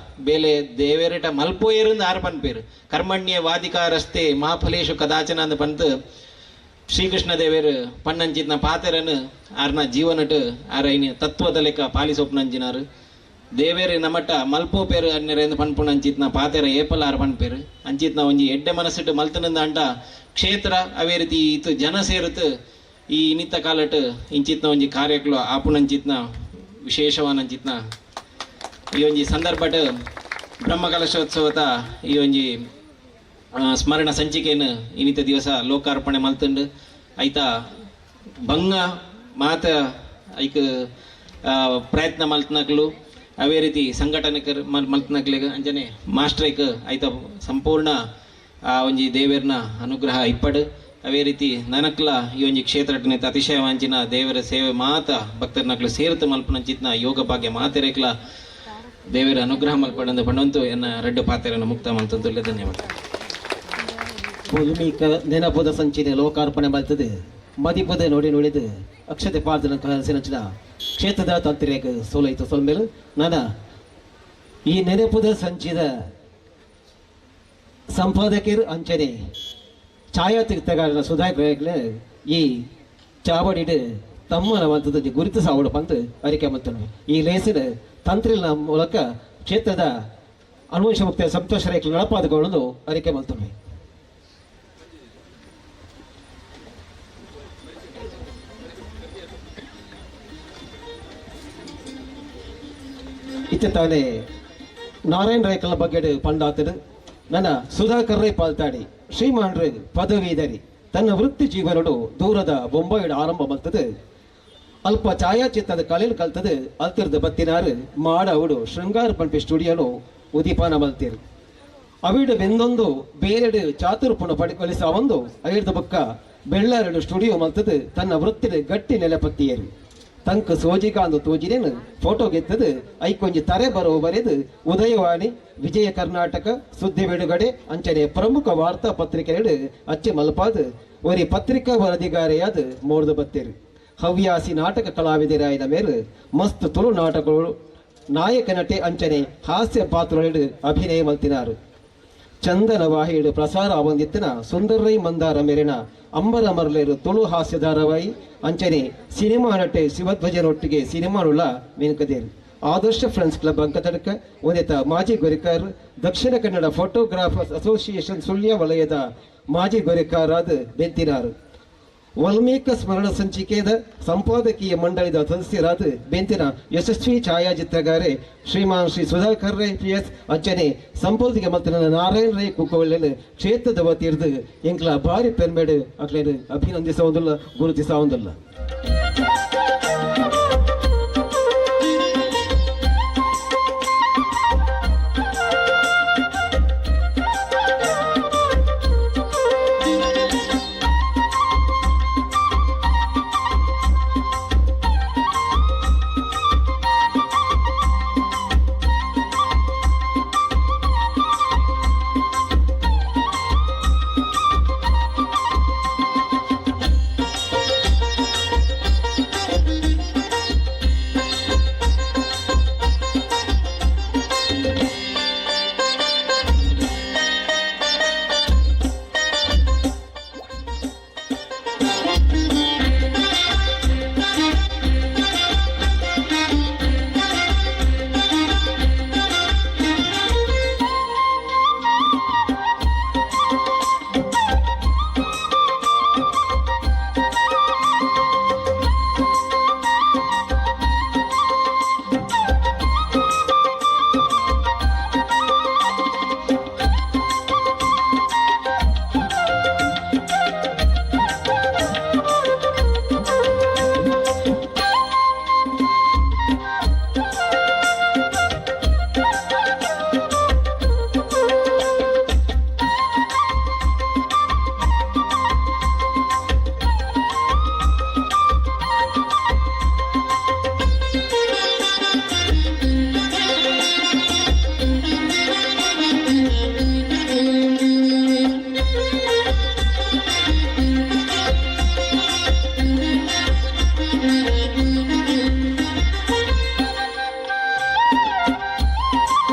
ಬೇಲೆ ದೇವೆರೆಟ ಮಲ್ಪೋಯೆರುಂದು ಆರ್ ಪನ್ಪೇರು. ಕರ್ಮಣ್ಯ ವಾದಿಕಾರಸ್ತೆ ಮಾಫಲೇಶು ಕದಾಚನ ಅಂದ್ ಪಂತ್ ಶ್ರೀಕೃಷ್ಣ ದೇವೇರು ಪನ್ನಂಚಿತ್ನ ಪಾತೆರನು ಆರ್ನ ಜೀವನಟ್ ಆರ ಐನ ತತ್ವದ ಲೆಕ್ಕ ಪಾಲಿಸೋಪ್ನಂಚಿನಾರು. ದೇವೇರು ನಮಟ ಮಲ್ಪೋಪೇರು ಅನ್ನೆರೆಂದು ಪನ್ಪುನಂಚಿತ್ನ ಪಾತೆರ ಏಪಲ ಆರ್ ಪನ್ಪೇರು. ಅಂಚಿತ್ನ ಒಂಜಿ ಎಡ್ಡೆ ಮನಸ್ಸಿಟ್ಟು ಮಲ್ತನಂದ ಅಂಟ ಕ್ಷೇತ್ರ ಅವೇ ರೀತಿ ಇತ್ತು ಜನ ಸೇರುತ್ತು ಈ ಇನ್ನಿತ್ತ ಕಾಲಟ್ ಇಂಚಿತ್ನ ಒಂಜಿ ಕಾರ್ಯಕ್ಲು ಆಪುನಂಚಿತ್ನ ವಿಶೇಷವಾನಂಚಿತ್ನ ಈ ಒಂಜಿ ಸಂದರ್ಭಟ್ ಬ್ರಹ್ಮಕಲಶೋತ್ಸವದ ಈ ಒಂಜಿ ಸ್ಮರಣ ಸಂಚಿಕೆಯನ್ನು ಇನ್ನಿತ ದಿವಸ ಲೋಕಾರ್ಪಣೆ ಮಲ್ತುಂಡು. ಐತ ಬಂಗ ಮಾತ ಐಕ್ ಪ್ರಯತ್ನ ಮಲ್ತನಕ್ಲು ಅವೇ ರೀತಿ ಸಂಘಟನೆ ಮಲ್ತನಕ್ಲೆಗ್ ಅಂಚನೆ ಮಾಸ್ಟ್ರೈಕ್ ಐತ ಸಂಪೂರ್ಣ ಆ ಒಂಜಿ ದೇವೆರ್ನ ಅನುಗ್ರಹ ಇಪ್ಪಡು. ಅವೇ ರೀತಿ ನನಕ್ಲ ಈ ಒಂಜಿ ಕ್ಷೇತ್ರಟ್ನೆತ ಅತಿಶಯವಾಂಚಿನ ದೇವರ ಸೇವೆ ಮಾತ ಭಕ್ತರ್ನಕ್ಲು ಸೇರುತ್ತ ಮಲ್ಪನಂಚಿತ್ನ ಯೋಗ ಭಾಗ್ಯ ಮಾತೆರೇಕ್ಲ ದೇವರ ಅನುಗ್ರಹ ಮಲ್ಪಡಂದು ಪಂಡಂತು ಎನ್ನ ರಡ್ಡು ಪಾತೆರನ್ನು ಮುಕ್ತ ಮಲ್ತಂತು. ಧನ್ಯವಾದ. ಪೊಲ್ಮೀಕ ನೆನಪುದ ಸಂಚಿನ ಲೋಕಾರ್ಪಣೆ ಮಲ್ತದೆ ಮದಿಪುದ ನೋಡಿ ನೋಡಿದು ಅಕ್ಷತೆ ಪಾರ್ದನ ಕನಸಿನಂಚಿನ ಕ್ಷೇತ್ರದ ತಂತ್ರಿಯಾಗ ಸೋಲೈತು ಸೊಲ್ಮೇಲು. ನನ್ನ ಈ ನೆನಪುದ ಸಂಚಿದ ಸಂಪಾದಕರು ಅಂಚನೆ ಛಾಯಾಚಿತ್ರಗಾರನ ಸುಧಾಕರ್ ಈ ಚಾವಡಿಡ್ ತಮ್ಮನ ವಂತದ ಗುರುತಿಸಾವಡು ಪಂದ್ ಅರಿಕೆ ಮಲ್ತೊಂಡು. ಈ ಲೇಸಿನ ತಂತ್ರಿನ ಮೂಲಕ ಕ್ಷೇತ್ರದ ಅನುವಂಶ ಮುಕ್ತ ಸಂತೋಷ ರೇಖೆ ನಡಪಾದಗಳು ಅರಿಕೆ ಮಲ್ತೊಂಡು. ಇತ್ತ ತಾನೇ ನಾರಾಯಣ ರೈಕಲ ಬಗ್ಗೆ ಪಂಡಾತನು ನನ್ನ ಸುಧಾಕರ್ ರೈ ಪಾಲ್ತಾಡಿ ಶ್ರೀಮಾನ್ ರೈ ಪದವೀಧರಿ ತನ್ನ ವೃತ್ತಿ ಜೀವನಡು ದೂರದ ಬೊಂಬಾಯಿಡು ಆರಂಭ ಮಲ್ತದೆ. ಅಲ್ಪ ಛಾಯಾಚಿತ್ರದ ಕಲೆಲು ಕಲ್ತದೆ. ಅಲ್ತಿರ್ದ ಬತ್ತಿನಾರು ಮಾಡ ಅವಡು ಶೃಂಗಾರ ಪಂಪಿ ಸ್ಟುಡಿಯೋನು ಉದೀಪಾನ ಮಲ್ತೀರು. ಅವಿಡು ಬೆಂದೊಂದು ಬೇರೆಡು ಚಾತುರ್ಪುಣ ಪಡಿಕೊಲಿಸಾವೊಂದು ಐರ್ದ ಬೊಕ್ಕ ಬೆಳ್ಳಾರಡು ಸ್ಟುಡಿಯೋ ಮಲ್ತದೆ. ತನ್ನ ವೃತ್ತಿದ ಗಟ್ಟಿ ನೆಲೆಪತ್ತಿಯರು ತಂಕ್ ಸೋಜಿಗಾಂದು ತೋಜಿನೇನು ಫೋಟೋ ಗೆತ್ತದು. ಐಕೊಂಜಿ ತರೆ ಬರೋ ಬರೆದು ಉದಯವಾಣಿ, ವಿಜಯ ಕರ್ನಾಟಕ, ಸುದ್ದಿ ಬಿಡುಗಡೆ ಅಂಚನೆ ಪ್ರಮುಖ ವಾರ್ತಾ ಪತ್ರಿಕೆಗಳು ಅಚ್ಚೆ ಮಲ್ಪಾದ ಒರಿ ಪತ್ರಿಕಾ ವರದಿಗಾರೆಯಾದ ಮೋರ್ದು ಬತ್ತೇರು. ಹವ್ಯಾಸಿ ನಾಟಕ ಕಲಾವಿದರಾಯನ ಮೇಲು ಮಸ್ತ್ ತುಳು ನಾಟಕಗಳು ನಾಯಕ ನಟೆ ಅಂಚನೆ ಹಾಸ್ಯ ಪಾತ್ರಗಳು ಅಭಿನಯ ಮಲ್ತಿನಾರು. ಚಂದನ ವಾಹಿಡು ಪ್ರಸಾರ ಆವಂದಿತ್ತಿನ ಸುಂದರೈ ಮಂದಾರ ಮೇರಿನ ಅಂಬರ ಮರಲೇರು ತುಳು ಹಾಸ್ಯ ಧಾರಾವಾಹಿ ಅಂಚನೆ ಸಿನಿಮಾ ನಟೆ ಶಿವಧ್ವಜನೊಟ್ಟಿಗೆ ಸಿನಿಮಾನುಳ್ಳ ಮಿನುಕದೇರು. ಆದರ್ಶ ಫ್ರೆಂಡ್ಸ್ ಕ್ಲಬ್ ಅಂಕತಡ್ಕ ಒಂದಿತ ಮಾಜಿ ಗೊರಿಕಾರ್, ದಕ್ಷಿಣ ಕನ್ನಡ ಫೋಟೋಗ್ರಾಫರ್ಸ್ ಅಸೋಸಿಯೇಷನ್ ಸುಳ್ಯ ವಲಯದ ಮಾಜಿ ಗೊರಿಕಾರಾದ ಬೆಂತಿನಾರು. ವಾಲ್ಮೀಕ ಸ್ಮರಣ ಸಂಚಿಕೆಯ ಸಂಪಾದಕೀಯ ಮಂಡಳಿದ ಸದಸ್ಯರಾದ ಬೆಂತಿನ ಯಶಸ್ವಿ ಛಾಯಾಚಿತ್ರಗಾರೆ ಶ್ರೀಮಾನ್ ಶ್ರೀ ಸುಧಾಕರ್ ರೈ ಪಿ ಎಸ್ ಅಂಚನೆ ಸಂಪಾದಕ ಮಲ್ತಿನ ನಾರಾಯಣ ರೈ ಕುಕ್ಕವಳ್ಳಿ ಕ್ಷೇತ್ರದ ವತಿರ್ದು ಎಂಕ್ಲ ಭಾರಿ ಪೆರ್ಮೇಡು ಅಕ್ಲೇನು ಅಭಿನಂದಿಸುವುದಿಲ್ಲ, ಗುರುತಿಸುವುದಿಲ್ಲ.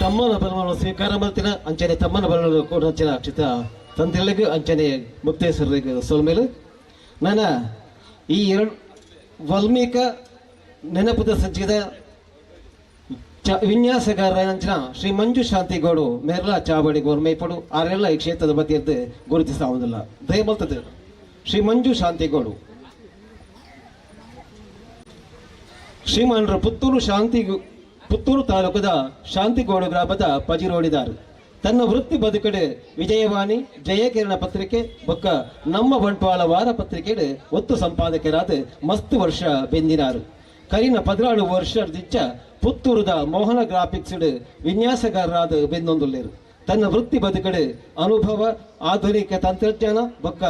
ತಮ್ಮನ ಬಲವನ್ನು ಸ್ವೀಕಾರ ಮಾಡ್ತೀರ ಅಂಚನೆ ತಮ್ಮನ ಬಲವನ್ನು ಕೂಡ ಕ್ಷಿತ ತಂತ್ರಿಗಳಿಗೂ ಅಂಚನೆ ಮುಕ್ತೇಶ್ವರರಿಗೆ ಸೊಲ್ಮೇಲು. ನಾನು ಈ ಎರಡು ವಾಲ್ಮೀಕ ನೆನಪುದ ಸಂಚಿದ ವಿನ್ಯಾಸಗಾರರ ಅಂಚನ ಶ್ರೀ ಮಂಜು ಶಾಂತಿಗೌಡು ಮೇರ್ಲಾ ಚಾವಡಿ ಗೋರ್ಮೈಪಡು ಆರೆಲ್ಲ ಈ ಕ್ಷೇತ್ರದ ಬಗ್ಗೆ ಗುರುತಿಸಾವುದಿಲ್ಲ ದಯಮಲ್ತದೆ. ಶ್ರೀ ಮಂಜು ಶಾಂತಿಗೌಡು ಶ್ರೀಮಾನ್ರ ಪುತ್ತೂರು ಶಾಂತಿ ಪುತ್ತೂರು ತಾಲೂಕದ ಶಾಂತಿಗೋಡು ಗ್ರಾಮದ ಪಜಿರೋಡಿದಾರು. ತನ್ನ ವೃತ್ತಿ ಬದುಕಡು ವಿಜಯವಾಣಿ, ಜಯಕಿರಣ ಪತ್ರಿಕೆ ಬೊಕ್ಕ ನಮ್ಮ ಬಂಟ್ವಾಳ ವಾರ ಪತ್ರಿಕೆಡು ಒತ್ತು ಸಂಪಾದಕರಾದ ಮಸ್ತ್ ವರ್ಷ ಬೆಂದಿನಾರು. ಕರಿನ 14 ವರ್ಷ ದಿಚ್ಚ ಪುತ್ತೂರುದ ಮೋಹನ ಗ್ರಾಫಿಕ್ಸ್ ವಿನ್ಯಾಸಗಾರರಾದ ಬೆಂದೊಂದುಲ್ಲೇರು. ತನ್ನ ವೃತ್ತಿ ಬದುಕಡು ಅನುಭವ, ಆಧುನಿಕ ತಂತ್ರಜ್ಞಾನ ಬೊಕ್ಕ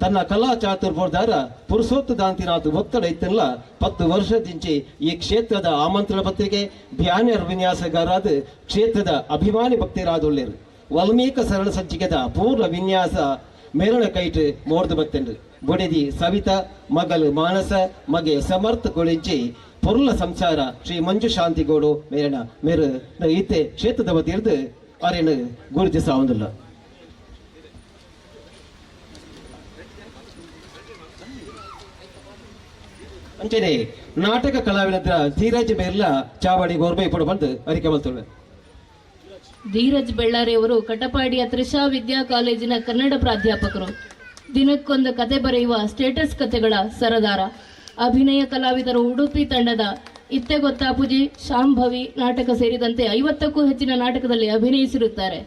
ತನ್ನ ಕಲಾ ಚಾತುರ್ಪುರದಾರ ಪುರುಷೋತ್ತ ದಾಂತಿನಾಥ್ ಒತ್ತಡ ಇತ್ತಲ್ಲ 10 ವರ್ಷದಿಂಚಿ ಈ ಕ್ಷೇತ್ರದ ಆಮಂತ್ರಣ ಪತ್ರಿಕೆ ಬ್ಯಾನರ್ ವಿನ್ಯಾಸಗಾರಾದ ಕ್ಷೇತ್ರದ ಅಭಿಮಾನಿ ಭಕ್ತರಾದುಳ್ಳೇರು. ವಾಲ್ಮೀಕ ಸರಳ ಸಂಚಿಕೆದ ಪೂರ್ಣ ವಿನ್ಯಾಸ ಮೇರಣ ಕೈಟ್ ಮೋರ್ದು ಬತ್ತೆಂಡು. ಬೊಡೆದಿ ಸವಿತಾ, ಮಗಲು ಮಾನಸ, ಮಗೆ ಸಮರ್ಥ ಕೊಳಿಂಚಿ ಪೊರ್ಲ ಸಂಸಾರ ಶ್ರೀ ಮಂಜು ಶಾಂತಿಗೌಡು ಮೇರಣ ಮೇರು ಈತೆ ಕ್ಷೇತ್ರದ ವತಿರ್ದು ಅರೇನು ಗುರುತಿಸಾವುದಿಲ್ಲ. ಅಂಚನೆ ನಾಟಕ ಕಲಾವಿದ ಧೀರಜ್ ಮೇರ್ಲ ಚಾವಡಿ ಗೋರ್ಬೈ ಪಡು ಬಂದು ಅರಿಕೆ ಬಲ್ತುಳ್ಳೆ. ಧೀರಜ್ ಬೆಳ್ಳಾರಿಯವರು ಕಟಪಾಡಿಯ ತ್ರಿಷಾ ವಿದ್ಯಾ ಕಾಲೇಜಿನ ಕನ್ನಡ ಪ್ರಾಧ್ಯಾಪಕರು. ದಿನಕ್ಕೊಂದು ಕತೆ ಬರೆಯುವ ಸ್ಟೇಟಸ್ ಕತೆಗಳ ಸರದಾರ. ಅಭಿನಯ ಕಲಾವಿದರು ಉಡುಪಿ ತಂಡದ ಇತ್ತೆ ಗೊತ್ತಾಪುಜಿ, ಶಾಂಭವಿ ನಾಟಕ ಸೇರಿದಂತೆ 50ಕ್ಕೂ ಹೆಚ್ಚಿನ ನಾಟಕದಲ್ಲಿ ಅಭಿನಯಿಸಿರುತ್ತಾರೆ.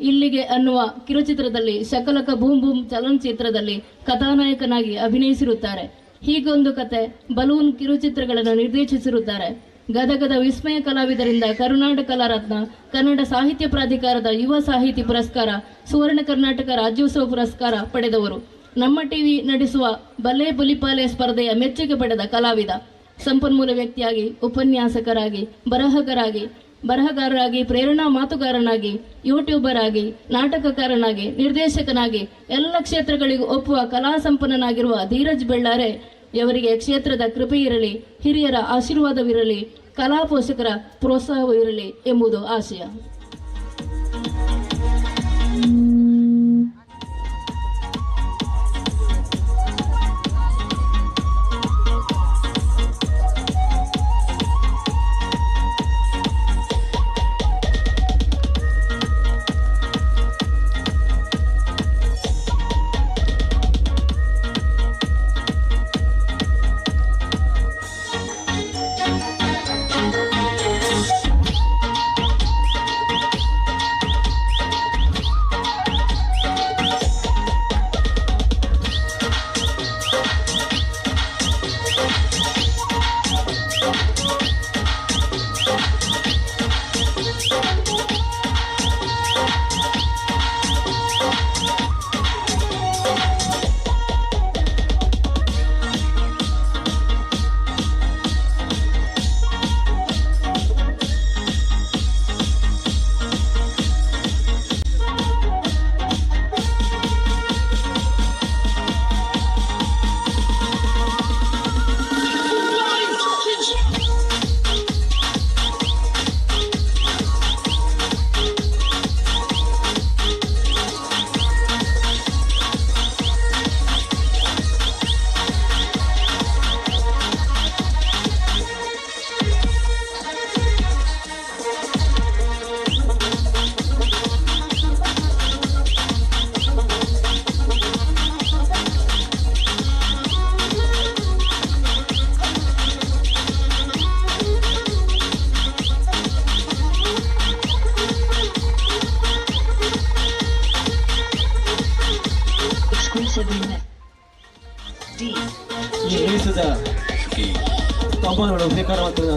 ಇಲ್ಲಿಗೆ ಅನ್ನುವ ಕಿರುಚಿತ್ರದಲ್ಲಿ ಶಕಲಕ ಬೂಮ್ ಬೂಮ್ ಚಲನಚಿತ್ರದಲ್ಲಿ ಕಥಾನಾಯಕನಾಗಿ ಅಭಿನಯಿಸಿರುತ್ತಾರೆ. ಹೀಗೊಂದು ಕತೆ, ಬಲೂನ್ ಕಿರುಚಿತ್ರಗಳನ್ನು ನಿರ್ದೇಶಿಸಿರುತ್ತಾರೆ. ಗದಗದ ವಿಸ್ಮಯ ಕಲಾವಿದರಿಂದ ಕರುನಾಡ ಕಲಾರತ್ನ, ಕನ್ನಡ ಸಾಹಿತ್ಯ ಪ್ರಾಧಿಕಾರದ ಯುವ ಸಾಹಿತಿ ಪುರಸ್ಕಾರ, ಸುವರ್ಣ ಕರ್ನಾಟಕ ರಾಜ್ಯೋತ್ಸವ ಪುರಸ್ಕಾರ ಪಡೆದವರು. ನಮ್ಮ ಟಿವಿ ನಡೆಸುವ ಬಲೆ ಬುಲಿಪಾಲೆ ಸ್ಪರ್ಧೆಯ ಮೆಚ್ಚುಗೆ ಪಡೆದ ಕಲಾವಿದ. ಸಂಪನ್ಮೂಲ ವ್ಯಕ್ತಿಯಾಗಿ, ಉಪನ್ಯಾಸಕರಾಗಿ, ಬರಹಗಾರರಾಗಿ, ಪ್ರೇರಣಾ ಮಾತುಗಾರನಾಗಿ, ಯೂಟ್ಯೂಬರ್ ಆಗಿ, ನಾಟಕಕಾರನಾಗಿ, ನಿರ್ದೇಶಕನಾಗಿ ಎಲ್ಲ ಕ್ಷೇತ್ರಗಳಿಗೂ ಒಪ್ಪುವ ಕಲಾ ಸಂಪನ್ನನಾಗಿರುವ ಧೀರಜ್ ಬೆಳ್ಳಾರೆ ಇವರಿಗೆ ಕ್ಷೇತ್ರದ ಕೃಪೆ ಇರಲಿ, ಹಿರಿಯರ ಆಶೀರ್ವಾದವಿರಲಿ, ಕಲಾ ಪೋಷಕರ ಪ್ರೋತ್ಸಾಹವೂ ಇರಲಿ ಎಂಬುದು ಆಶಯ.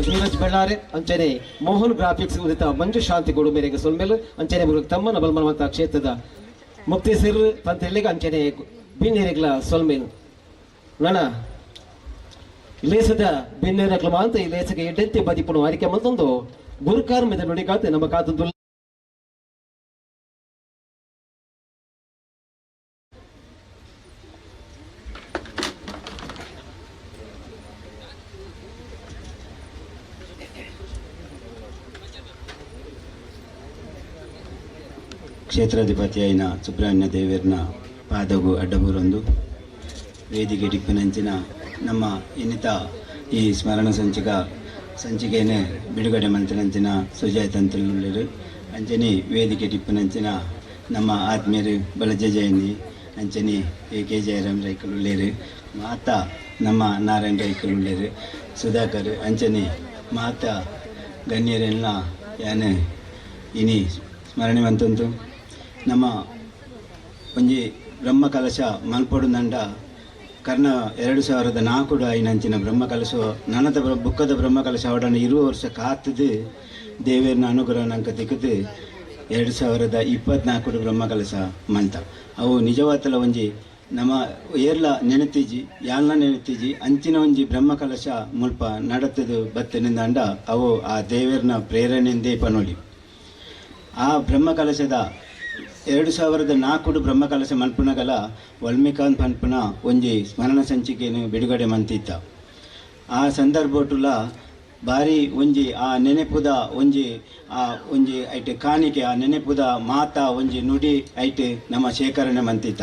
ಧೀರಜ್ ಬೆಳ್ಳಾರೆ ಅಂಚನೆ ಮೋಹನ್ ಗ್ರಾಫಿಕ್ಸ್ ಉದಿತ ಮಂಜು ಶಾಂತಿಗೌಡು ಮೇರೆಗೆ ಸೊಲ್ಮೇಲು ಅಂಚನೆ ತಮ್ಮನ ಬಲ್ಮನ್ವಂತ ಕ್ಷೇತ್ರದ ಮುಕ್ತೇಸರು ತಂತೆಲ್ಲಿಗೆ ಅಂಚನೆ ಬಿನ್ನೇರಿಗ್ಲ ಸೊಲ್ಮೇಲು ನಣ ಲೇಸದ ಬಿನ್ನೇರ ಕ್ಲಮಾಂತ ಈ ಲೇಸಗೆ ಎಡ್ಡೆಂತಿ ಬದಿಪುಣು ಅರಿಕೆ ಮತ್ತೊಂದು ಗುರುಕಾರ್ ಮೆದ ನುಡಿಗಾತೆ ನಮ್ಮ ಕಾತಂದು ಕ್ಷೇತ್ರಾಧಿಪತಿ అయిన ಸುಬ್ರಹ್ಮಣ್ಯ ದೇವರನ ಪಾದಗು ಅಡ್ಡಬೂರೊಂದು ವೇದಿಕೆ ಟಿಪ್ಪುನಂಚಿನ ನಮ್ಮ ಇನ್ನಿತ ಈ ಸ್ಮರಣ ಸಂಚಿಕೆನೆ ಬಿಡುಗಡೆ ಮಂತ್ರಂಚಿನ ಸುಜಾತಂತುಲ್ಲರು ಅಂಚನೆ ವೇದಿಕೆ ಟಿಪ್ಪುನಂಚಿನ ನಮ್ಮ ಆತ್ಮೀಯರು ಬಲಜ ಜಯನಿ ಅಂಚನೆ ಎ ಕೆ ಜಯರಾಮ್ ರೈಕಲುಳ್ಳೇರು ಮಾತಾ ನಮ್ಮ ನಾರಾಯಣ ರೈಕಲುಳ್ಳೇರು ಸುಧಾಕರ್ ಅಂಚನೆ ಮಾತಾ ಗಣ್ಯರೆಲ್ಲ ಯಾನೆ ಇನಿ ಸ್ಮರಣೆ ಮಂತೊಂದು ನಮ್ಮ ಒಂಜಿ ಬ್ರಹ್ಮ ಕಲಶ ಮಲ್ಪೊಡುಂದಂಡ ಕರ್ಣ 2004 ಐನಂಚಿನ ಬ್ರಹ್ಮ ಕಲಶ ನನದ ಬುಕ್ಕದ ಬ್ರಹ್ಮ ಕಲಶ ಅವಡನ 20 ವರ್ಷ ಕಾತದು ದೇವೇರ್ನ ಅನುಗ್ರಹ ನಂಕ ತಿಕ್ಕದು 2024 ಬ್ರಹ್ಮ ಕಲಶ ಮಂತ ಅವು ನಿಜವಾತಲ ಒಂಜಿ ನಮ್ಮ ಏರ್ಲ ನೆನತಿಜಿ ಯಾಲ್ನ ನೆನತಿಜಿ ಅಂಚಿನ ಒಂಜಿ ಬ್ರಹ್ಮ ಕಲಶ ಮುಲ್ಪ ನಡತದು ಬತ್ತನಿಂದಾಂಡ ಅವು ಆ ದೇವೇರ್ನ ಪ್ರೇರಣೆಂದೇ ಪನೋಲಿ. ಆ ಬ್ರಹ್ಮ ಕಲಶದ 2004 ಬ್ರಹ್ಮ ಕಲಶ ಮನ್ಪುನಗಲ ವಲ್ಮಿಕಾಂತ್ ಪನ್ಪುನ ಒಂಜಿ ಸ್ಮರಣ ಸಂಚಿಕೆಯನ್ನು ಬಿಡುಗಡೆ ಮಂತಿತ್ತ. ಆ ಸಂದರ್ಭಟುಲ ಬಾರಿ ಒಂಜಿ ಆ ನೆನೆಪುದ ಒಂಜಿ ಆ ಒಂಜಿ ಐಟ್ ಕಾಣಿಕೆ ಆ ನೆನೆಪುದ ಮಾತಾ ಒಂಜಿ ನುಡಿ ಐಟ್ ನಮ್ಮ ಶೇಖರಣೆ ಮಂತಿತ್ತ.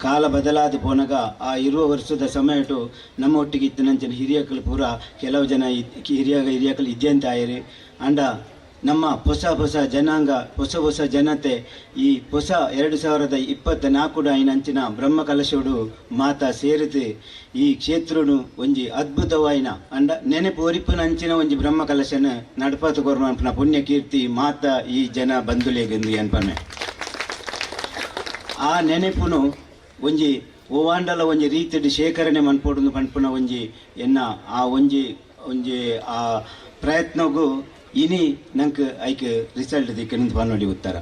ಕಾಲ ಬದಲಾದ ಪೋನಗ ಆ 20 ವರ್ಷದ ಸಮಯಟು ನಮ್ಮ ಒಟ್ಟಿಗೆ ಇತ್ತಿನಂಚಿನ ಹಿರಿಯಕಲು ಪೂರ ಕೆಲವು ಜನ ಹಿರಿಯಕಲು ಇದ್ದಂತ ಆಯರಿ. ಅಂಡ ನಮ್ಮ ಹೊಸ ಹೊಸ ಜನಾಂಗ ಹೊಸ ಹೊಸ ಜನತೆ ಈ ಹೊಸ 2024 ಐನಂಚಿನ ಬ್ರಹ್ಮ ಕಲಶೋಡು ಮಾತಾ ಸೇರಿದು ಈ ಕ್ಷೇತ್ರನು ಒಂಜಿ ಅದ್ಭುತವಾಯಿನ ಅಂಡ ನೆನಪು ಒರಿಪುನಂಚಿನ ಒಂಜಿ ಬ್ರಹ್ಮ ಕಲಶನ ನಡಪಾತು ಕೊರ್ಮನ್ಪುನ ಪುಣ್ಯ ಕೀರ್ತಿ ಮಾತಾ ಈ ಜನ ಬಂಧುಲೇಗೆಂದು ಅನ್ಪನೆ. ಆ ನೆನಪುನು ಒಂಜಿ ಓವಾಂಡಲ ಒಂಜಿ ರೀತಿಡ್ ಶೇಖರಣೆ ಮನ್ಪೊಡುಂದು ಪನ್ಪುನ ಒಂಜಿ ಎನ್ನ ಆ ಒಂಜಿ ಒಂಜಿ ಆ ಪ್ರಯತ್ನಗೂ ಇನಿ ನಂಗೆ ಐಕ್ ರಿಸಲ್ಟ್ ದಿಕ್ಕನಿಂದ ಪನ್ನೊಡಿ ಉತ್ತರ.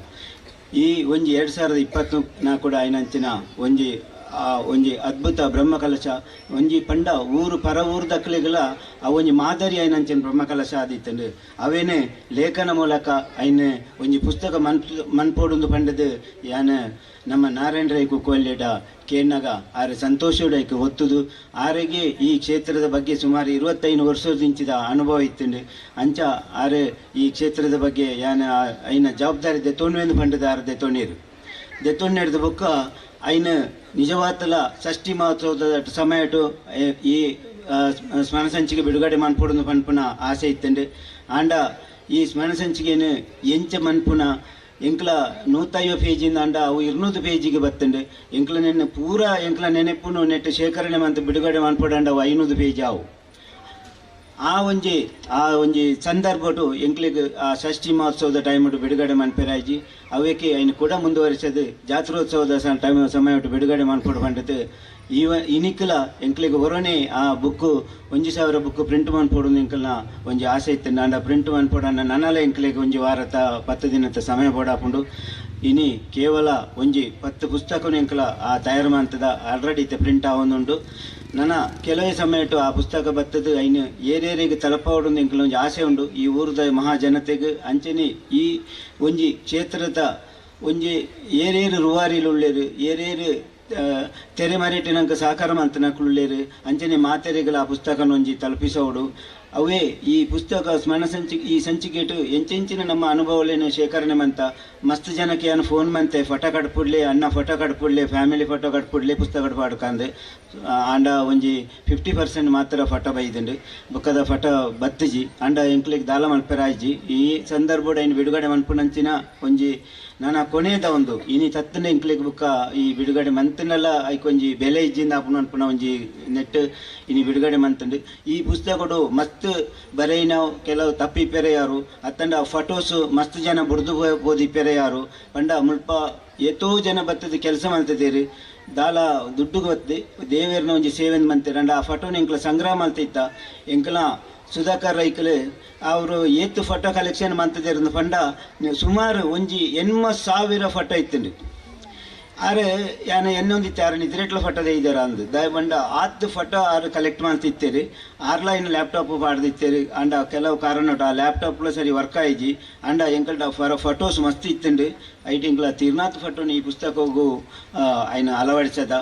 ಈ ಒಂಜಿ 2024 ಐನಂಚಿನ ಒಂಜಿ ಆ ಒಂಜಿ ಅದ್ಭುತ ಬ್ರಹ್ಮ ಕಲಶ ಒಂಜಿ ಪಂಡ ಊರು ಪರ ಊರು ದಕ್ಕಲಿಗಳ ಆ ಒಂಜಿ ಮಾದರಿ ಐನಂಚಿನ ಬ್ರಹ್ಮ ಕಲಶ ಆದಿತ್ತಂಡು ಅವೇನೆ ಲೇಖನ ಮೂಲಕ ಐನ ಒಂಜಿ ಪುಸ್ತಕ ಮನ್ಪೋಡುಂದು ಪಂಡದು ಯಾನ ನಮ್ಮ ನಾರಾಯಣ ರೈ ಕುಕ್ಕೊಲ್ಲೇಟ ಕೇನಾಗ ಆರೆ ಸಂತೋಷೋಡೈಕ್ ಒತ್ತುದು ಆರೆಗೆ ಈ ಕ್ಷೇತ್ರದ ಬಗ್ಗೆ ಸುಮಾರು 25 ವರ್ಷದಿಂಚಿದ ಅನುಭವ ಇತ್ತಂಡು. ಅಂಚ ಆರೆ ಈ ಕ್ಷೇತ್ರದ ಬಗ್ಗೆ ಯಾನ ಐನ ಜವಾಬ್ದಾರಿ ದೆತ್ತೊಣ್ಣುವೆಂದು ಪಂಡದ ಆರು ದೆತ್ತೊಣ್ಣೀರು ದೆತ್ತೊಣ್ಣೆಡ್ದ ಬೊಕ್ಕ ಐನ ನಿಜವಾತಲ ಷಷ್ಠಿ ಮಹೋತ್ಸವದ ಸಮಯಟು ಈ ಸ್ಮರಣ ಸಂಚಿಕೆ ಬಿಡುಗಡೆ ಮನ್ಪೊಡುಂದು ಪನ್ಪುನ ಆಸೆ ಇತ್ತಂಡು. ಆಂಡ ಈ ಸ್ಮರಣ ಸಂಚಿಕೆನು ಎಂಚ ಮನ್ಪುನ ಎಂಕ್ಲ 150 ಪೇಜಿಂದ ಅಂಡ ಅವು 200 ಪೇಜಿಗೆ ಬತ್ತಂಡು. ಎಂಕ್ಲ ನೆನ್ನ ಪೂರ ಎಂಕ್ಲ ನೆನೆಪುನು ನೆಟ್ಟು ಶೇಖರಣೆ ಮಂತ ಬಿಡುಗಡೆ ಮನ್ಪೊಡಂಡ ಅವು 500 ಪೇಜ್ ಆವು. ಆ ಒಂಜಿ ಸಂದರ್ಭಟು ಎಂಕ್ಲಿಗ್ ಆ ಷಷ್ಠಿ ಮಹೋತ್ಸವದ ಟೈಮುಡು ಬಿಡುಗಡೆ ಮನ್ಪೆರಾಯ್ಜಿ ಅವೇಕೆ ಐನು ಕೂಡ ಮುಂದುವರಿಸದು ಜಾತ್ರೋತ್ಸವದ ಟೈಮ್ ಸಮಯಟು ಬಿಡುಗಡೆ ಮನ್ಪೊಡು ಪಂಡದು ಇವ ಇನಿಕ್ಲ ಎಂಕ್ಲಿಗ್ ಹೊರನೆ ಆ ಬುಕ್ಕು 1000 ಬುಕ್ಕು ಪ್ರಿಂಟ್ ಮನ್ಪೊಡು ಎಂಕಲ್ನ ಒಂಜಿ ಆಸೆ ಇತ್ತು. ಅಂಡ ಪ್ರಿಂಟ್ ಮನ್ಪೊಡಂಡ ನನಲ ಎಂಕ್ಲಿಗ್ ಒಂಜಿ ವಾರತ 10 ದಿನದ ಸಮಯ ಬೋಡಾಪುಂಡು. ಇನಿ ಕೇವಲ ಒಂಜಿ 10 ಪುಸ್ತಕನು ಎಂಕಲ ಆ ತಯಾರು ಮಂತದ ಆಲ್ರೆಡಿ ಇತ್ತೆ ಪ್ರಿಂಟ್ ಆವೊಂದುಂಡು. ನನ್ನ ಕೆಲವೇ ಸಮಯಟು ಆ ಪುಸ್ತಕ ಬತ್ತದು ಐನು ಏರೇರಿಗೆ ತಲಪಾವಡು ಎಂಕಲ ಒಂಜಿ ಆಸೆ ಉಂಡು. ಈ ಊರದ ಮಹಾಜನತೆಗೆ ಅಂಚನೆ ಈ ಒಂಜಿ ಕ್ಷೇತ್ರದ ಒಂಜಿ ಏರೇರು ರೂವಾರಿಲುಳ್ಳೇರು ಏರೇರು ತೆರೆ ಮರೆಟಿನಂಕ ಸಹಕಾರ ಮಂತನಕುಳ್ಳೇರು ಅಂಚನೆ ಮಾತೆರೆಗಳ ಆ ಪುಸ್ತಕನ ಒಂಜಿ ತಲುಪಿಸೋಡು. ಅವೇ ಈ ಪುಸ್ತಕ ಸ್ಮರಣ ಸಂಚಿಕೆ ಈ ಸಂಚಿಕೆಟು ಎಂಚೆಂಚಿನ ನಮ್ಮ ಅನುಭವಲೇನು ಶೇಖರಣೆ ಮಂತ ಮಸ್ತ್ ಜನಕ್ಕೆ ಏನು ಫೋನ್ ಮಂತೆ ಫೋಟೋ ಕಟ್ಪುಡ್ಲೆ ಅಣ್ಣ ಫೋಟೋ ಕಟ್ಪುಡ್ಲೆ ಫ್ಯಾಮಿಲಿ ಫೋಟೋ ಕಟ್ಪುಡ್ಲೆ ಪುಸ್ತಕ ಕಟ್ಪಾಡ್ಕಂದು ಆಂಡ ಒಂಜಿ 50% ಮಾತ್ರ ಫೋಟೋ ಬೈದುಂಡು ಬುಕ್ಕದ ಫೋಟೋ ಬತ್ತಿಜಿ ಅಂಡ ಎಂಕ್ಲಿಗ್ ದಾಲ ಮಲ್ಪೆರಾಯ್ಜಿ. ಈ ಸಂದರ್ಭಡ್ ಐನ್ ಬಿಡುಗಡೆ ಮನ್ಪುನಂಚಿನ ಒಂಜಿ ನಾನ ಕೊನೆಯದ ಒಂದು ಇನಿ ತತ್ತನೆ ಎಂಕ್ಲಿಗ್ ಬುಕ್ಕ ಈ ಬಿಡುಗಡೆ ಮಂತನೆಲ್ಲ ಐಕೊಂಜಿ ಬೆಲೆ ಇಜ್ಜಿಂದ ಅಪುನ ಅನ್ಪುನ ಒಂಜಿ ನೆಟ್ ಇನಿ ಬಿಡುಗಡೆ ಮಂತಂಡು. ಈ ಪುಸ್ತಕಡು ಮಸ್ತ್ ಬರೆಯಿನ ಕೆಲವು ತಪ್ಪಿ ಪೆರೆಯಾರು ಅತ್ತಂಡ ಫೋಟೋಸ್ ಮಸ್ತ್ ಜನ ಬುಡ್ದು ಬೋದಿ ಪೆರೆಯಾರು ಪಂಡ ಮುಲ್ಪ ಏತೋ ಜನ ಬತ್ತದ ಕೆಲಸ ಮಲ್ತದೇರಿ ದಾಲ ದುಡ್ಡು ಬತ್ತೆ ದೇವೇರ್ನ ಒಂಜಿ ಸೇವೆನ್ ಮಂತೇರಿ ಅಂಡ ಆ ಫೋಟೋನ ಎಂಕ್ಲ ಸಂಗ್ರಹ ಮಲ್ತಿತ್ತ ಎಂಕ್ಲ ಸುಧಾಕರ್ ರೈಕಲ್ ಅವರು ಏತು ಫೋಟೋ ಕಲೆಕ್ಷನ್ ಮಂತದೇರು ಪಂಡ ಸುಮಾರು ಒಂಜಿ 80,000 ಫೋಟೋ ಇತ್ತಂಡು. ಆರೆ ಯಾನ ಎನ್ನೊಂದಿತ್ತೆ ಆರು ನಿದ್ರೆಟ್ಲ ಫೋಟೋ ಇದ್ದಾರ ಅಂದು ದಾಯ ಬಂಡ ಆತ್ ಫೋಟೋ ಆರು ಕಲೆಕ್ಟ್ ಮಾಡ್ತಿತ್ತೇರಿ ಆರ್ಲ ಇನ್ನು ಲ್ಯಾಪ್ಟಾಪ್ ಪಾಡ್ದಿತ್ತೇರಿ ಅಂಡ ಕೆಲವು ಕಾರಣ ಆ ಲ್ಯಾಪ್ಟಾಪ್ಲ ಸರಿ ವರ್ಕ್ ಆಯ್ಜಿ ಅಂಡ ಎಂಕಲ್ಟ ಫೋಟೋಸ್ ಮಸ್ತ್ ಇತ್ತಂಡು. ಐಟ್ ಎಂಕ್ಲ ತೀರ್ನಾಥ್ ಫೋಟೋನ ಈ ಪುಸ್ತಕಗೂ ఆయన ಅಳವಡಿಸದ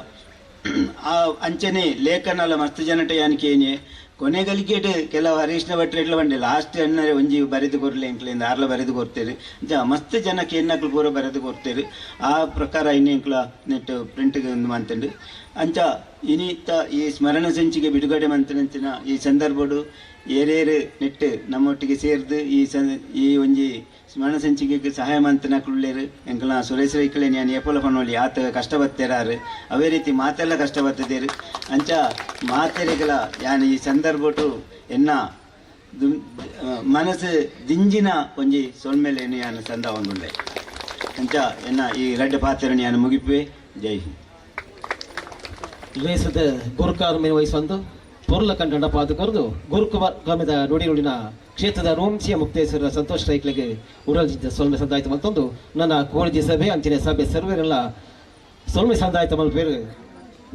ಆ ಅಂಚನೆ ಲೇಖನಲ ಮಸ್ತ್ ಜನಟ ಯಾನಿಕೆ ಏನೇ ಕೊನೆಗಲಿಕೇಟ್ ಕೆಲವು ಹರೀಶ್ನ ಭಟ್ರು ಎಟ್ಲ ಬಂಡೆ ಲಾಸ್ಟ್ ಎಣ್ಣೆ ಒಂಜಿ ಬರೆದು ಕೊರ್ಲೆ ಎಂಕ್ಲಿಂದ ಆರ್ಲ ಬರೆದು ಕೊಡ್ತೇವೆ ಅಂಚ ಮಸ್ತ್ ಜನಕ್ಕೆ ಎನ್ನಕ್ಲು ಪೂರ ಬರೆದು ಕೊಡ್ತೇವೆ. ಆ ಪ್ರಕಾರ ಇನ್ನು ಎಂಕ್ಲ ನೆಟ್ ಪ್ರಿಂಟ್ ಮಂತಂಡು. ಅಂಚ ಇನಿತ ಈ ಸ್ಮರಣ ಸಂಚಿಕೆ ಬಿಡುಗಡೆ ಮಂತನಂಚಿನ ಈ ಸಂದರ್ಭಡು ಏರೇರು ನೆಟ್ ನಮ್ಮೊಟ್ಟಿಗೆ ಸೇರ್ದು ಈ ಒಂಜಿ ಸ್ಮರಣ ಸಂಚಿಕೆಗೆ ಸಹಾಯ ಮಂತನಕ್ಳುಳ್ಳೇರು ಎಂಕಲ್ನ ಸುರೇಶ್ ರೈಕಲೆ ನಾನು ಏಪೋಲ ಪನೋಲಿ ಆತ ಕಷ್ಟ ಬತ್ತೇರಾರು ಅವೇ ರೀತಿ ಮಾತೆಲ್ಲ ಕಷ್ಟ ಬತ್ತದೇರು. ಅಂಚ ಮಾತೆರೆಗಳ ಯಾನ್ ಈ ಸಂದರ್ಭಟು ಎನ್ನ ಮನಸ್ಸು ದಿಂಜಿನ ಒಂಜಿ ಸೊಲ್ಮೇಲೆ ಯಾನ್ ಸಂದ ಒಂದುಂಡೆ. ಅಂಚ ಎನ್ನ ಈ ರಡ್ಡ್ ಪಾತೆರಣಿಯನ್ನು ಮುಗಿಪುವೆ. ಜೈ ಹಿಂದ್. ಲೇಸದ ಗುರುಕಾರ್ ಮೇನ್ ವಹಿಸೊಂದು ಪೊರ್ಲ ಕಂಡಂಡ ಪಾದ ಕೊರ್ದು ಗುರುಕುಮಾರ್ ಗ್ರಾಮದ ನುಡಿನುಡಿನ ಕ್ಷೇತ್ರದ ರೋಂಸಿಯ ಮುಕ್ತೇಶ್ವರ ಸಂತೋಷ್ ರೈಕ್ಲೆಗೆ ಉರಲ್ಜಿದ್ದ ಸೊಲ್ಮೆ ಸಂದಾಯ್ತು ಮತ್ತೊಂದು ನನ್ನ ಕೋಳಿಜಿ ಸಭೆ ಅಂಚಿನ ಸಭೆ ಸರ್ವೇರೆಲ್ಲ ಸೊಲ್ಮೆ ಸಂದಾಯ್ತು ಮಲ್ಪೇರು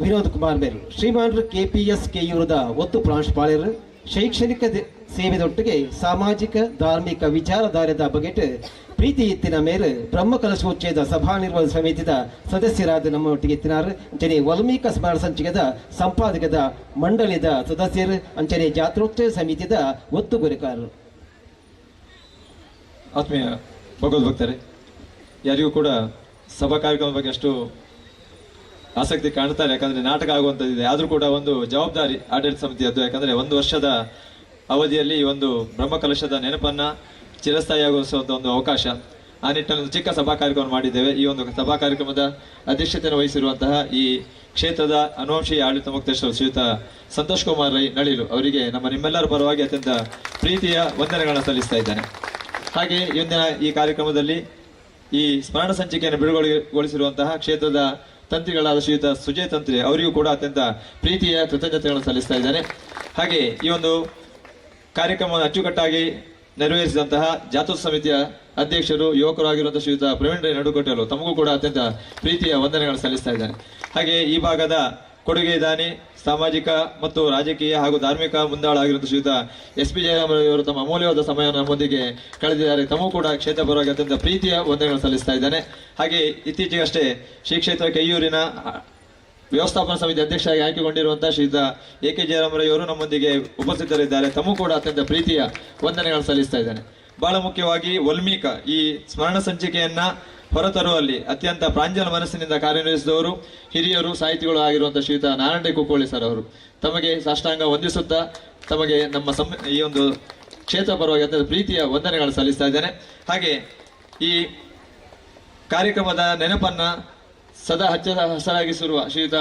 ವಿನೋದ್ ಕುಮಾರ್ ಮೇರು. ಶ್ರೀಮಾನ್ರು ಕೆಪಿಎಸ್ ಕೆಯೂರದ ಒತ್ತು ಪ್ರಾಂಶುಪಾಲರು ಶೈಕ್ಷಣಿಕ ಸೇವೆದೊಟ್ಟಿಗೆ ಸಾಮಾಜಿಕ ಧಾರ್ಮಿಕ ವಿಚಾರಧಾರೆದ ಬಗೆಟ್ ಪ್ರೀತಿ ಇತ್ತಿನ ಮೇರು ಬ್ರಹ್ಮಕಲಶೋಚ್ಚಯದ ಸಭಾ ನಿರ್ವಹಣಾ ಸಮಿತಿದ ಸದಸ್ಯರಾದ ನಮ್ಮೊಟ್ಟಿಗೆ ಇತ್ತಿನಾರು. ಅಂಚನೆ ವಾಲ್ಮೀಕ ಸ್ಮರಣ ಸಂಚಿಕೆದ ಸಂಪಾದಕದ ಮಂಡಳಿದ ಸದಸ್ಯರು ಅಂಚನೆ ಜಾತ್ರೋತ್ಸವ ಸಮಿತಿದ ಒತ್ತುಗುರಿಕಾರರು. ಆತ್ಮೀಯ ಭಗವದ್ಭಕ್ತರೇ, ಯಾರಿಗೂ ಕೂಡ ಸಭಾ ಕಾರ್ಯಕ್ರಮದ ಬಗ್ಗೆ ಅಷ್ಟು ಆಸಕ್ತಿ ಕಾಣ್ತಾರೆ, ಯಾಕಂದ್ರೆ ನಾಟಕ ಆಗುವಂಥದ್ದಿದೆ. ಆದರೂ ಕೂಡ ಒಂದು ಜವಾಬ್ದಾರಿ ಆಡಳಿತ ಸಮಿತಿಯದ್ದು. ಯಾಕಂದ್ರೆ ಒಂದು ವರ್ಷದ ಅವಧಿಯಲ್ಲಿ ಈ ಒಂದು ಬ್ರಹ್ಮಕಲಶದ ನೆನಪನ್ನ ಚಿರಸ್ಥಾಯಿಯಾಗಿಸುವಂಥ ಒಂದು ಅವಕಾಶ. ಆ ನಿಟ್ಟಿನಲ್ಲಿ ಒಂದು ಚಿಕ್ಕ ಸಭಾ ಕಾರ್ಯಕ್ರಮ ಮಾಡಿದ್ದೇವೆ. ಈ ಒಂದು ಸಭಾ ಕಾರ್ಯಕ್ರಮದ ಅಧ್ಯಕ್ಷತೆಯನ್ನು ವಹಿಸಿರುವಂತಹ ಈ ಕ್ಷೇತ್ರದ ಅನುವಂಶೀಯ ಆಡಳಿತ ಮುಕ್ತೇಶ್ವರ ಶ್ರೀಯುತ ಸಂತೋಷ್ ಕುಮಾರ್ ರೈ ನಳಿಲು ಅವರಿಗೆ ನಮ್ಮ ನಿಮ್ಮೆಲ್ಲರ ಪರವಾಗಿ ಅತ್ಯಂತ ಪ್ರೀತಿಯ ವಂದನೆಗಳನ್ನು ಸಲ್ಲಿಸ್ತಾ ಇದ್ದೇನೆ. ಹಾಗೆ ಇಂದಿನ ಈ ಕಾರ್ಯಕ್ರಮದಲ್ಲಿ ಈ ಸ್ಮರಣ ಸಂಚಿಕೆಯನ್ನು ಬಿಡುಗಡೆಗೊಳಿಸಿರುವಂತಹ ಕ್ಷೇತ್ರದ ತಂತ್ರಿಗಳಾದ ಶ್ರೀಯುತ ಸುಜಯ್ ತಂತ್ರಿ ಅವರಿಗೂ ಕೂಡ ಅತ್ಯಂತ ಪ್ರೀತಿಯ ಕೃತಜ್ಞತೆಗಳನ್ನು ಸಲ್ಲಿಸ್ತಾ ಇದ್ದೇನೆ. ಹಾಗೆ ಈ ಒಂದು ಕಾರ್ಯಕ್ರಮವನ್ನು ಅಚ್ಚುಕಟ್ಟಾಗಿ ನೆರವೇರಿಸಿದಂತಹ ಜಾತೋತ್ಸವ ಸಮಿತಿಯ ಅಧ್ಯಕ್ಷರು ಯುವಕರಾಗಿರುವಂತಹ ಶ್ರೀಯುತ ಪ್ರವೀಣ್ ರೈ ನಡುಕಟ್ಟಲು ತಮಗೂ ಕೂಡ ಅತ್ಯಂತ ಪ್ರೀತಿಯ ವಂದನೆಗಳನ್ನು ಸಲ್ಲಿಸ್ತಾ ಇದ್ದೇನೆ. ಹಾಗೆ ಈ ಭಾಗದ ಕೊಡುಗೆ ದಾನಿ, ಸಾಮಾಜಿಕ ಮತ್ತು ರಾಜಕೀಯ ಹಾಗೂ ಧಾರ್ಮಿಕ ಮುಂದಾಳಾಗಿರುವಂತಹ ಶ್ರೀಯುತ ಎಸ್ ಪಿ ಜಯರಾಮ್ ಅವರು ತಮ್ಮ ಅಮೂಲ್ಯವಾದ ಸಮಯವನ್ನು ನಮ್ಮೊಂದಿಗೆ ಕಳೆದಿದ್ದಾರೆ. ತಮಗೂ ಕೂಡ ಕ್ಷೇತ್ರ ಪರವಾಗಿ ಅತ್ಯಂತ ಪ್ರೀತಿಯ ವಂದನೆಗಳನ್ನು ಸಲ್ಲಿಸ್ತಾ ಇದ್ದೇನೆ. ಹಾಗೆ ಇತ್ತೀಚೆಗಷ್ಟೇ ಶ್ರೀ ಕ್ಷೇತ್ರ ಕೆಯ್ಯೂರಿನ ವ್ಯವಸ್ಥಾಪನಾ ಸಮಿತಿ ಅಧ್ಯಕ್ಷರಾಗಿ ಆಯ್ಕೆಗೊಂಡಿರುವಂತಹ ಶ್ರೀಯುತ ಎ ಕೆ ಜಯರಾಮರವರು ನಮ್ಮೊಂದಿಗೆ ಉಪಸ್ಥಿತರಿದ್ದಾರೆ. ತಮಗೂ ಕೂಡ ಅತ್ಯಂತ ಪ್ರೀತಿಯ ವಂದನೆಗಳನ್ನು ಸಲ್ಲಿಸ್ತಾ ಇದ್ದೇನೆ. ಬಹಳ ಮುಖ್ಯವಾಗಿ ವಾಲ್ಮೀಕ ಈ ಸ್ಮರಣ ಸಂಚಿಕೆಯನ್ನ ಹೊರತರುವಲ್ಲಿ ಅತ್ಯಂತ ಪ್ರಾಂಜಲ ಮನಸ್ಸಿನಿಂದ ಕಾರ್ಯನಿರ್ವಹಿಸಿದವರು ಹಿರಿಯರು ಸಾಹಿತಿಗಳು ಆಗಿರುವಂತಹ ಶ್ರೀಯುತ ನಾರಾಯಣ ಕುಕ್ಕೋಳಿ ಸರ್ ಅವರು ತಮಗೆ ಸಾಷ್ಟಾಂಗ ವಂದಿಸುತ್ತಾ ತಮಗೆ ನಮ್ಮ ಈ ಒಂದು ಕ್ಷೇತ್ರ ಪರವಾಗಿ ಅತ್ಯಂತ ಪ್ರೀತಿಯ ವಂದನೆಗಳನ್ನು ಸಲ್ಲಿಸ್ತಾ ಇದ್ದೇನೆ. ಹಾಗೆ ಈ ಕಾರ್ಯಕ್ರಮದ ನೆನಪನ್ನ ಸದಾ ಹಚ್ಚ ಹಸರಾಗಿಸಿರುವ ಶ್ರೀಯುತ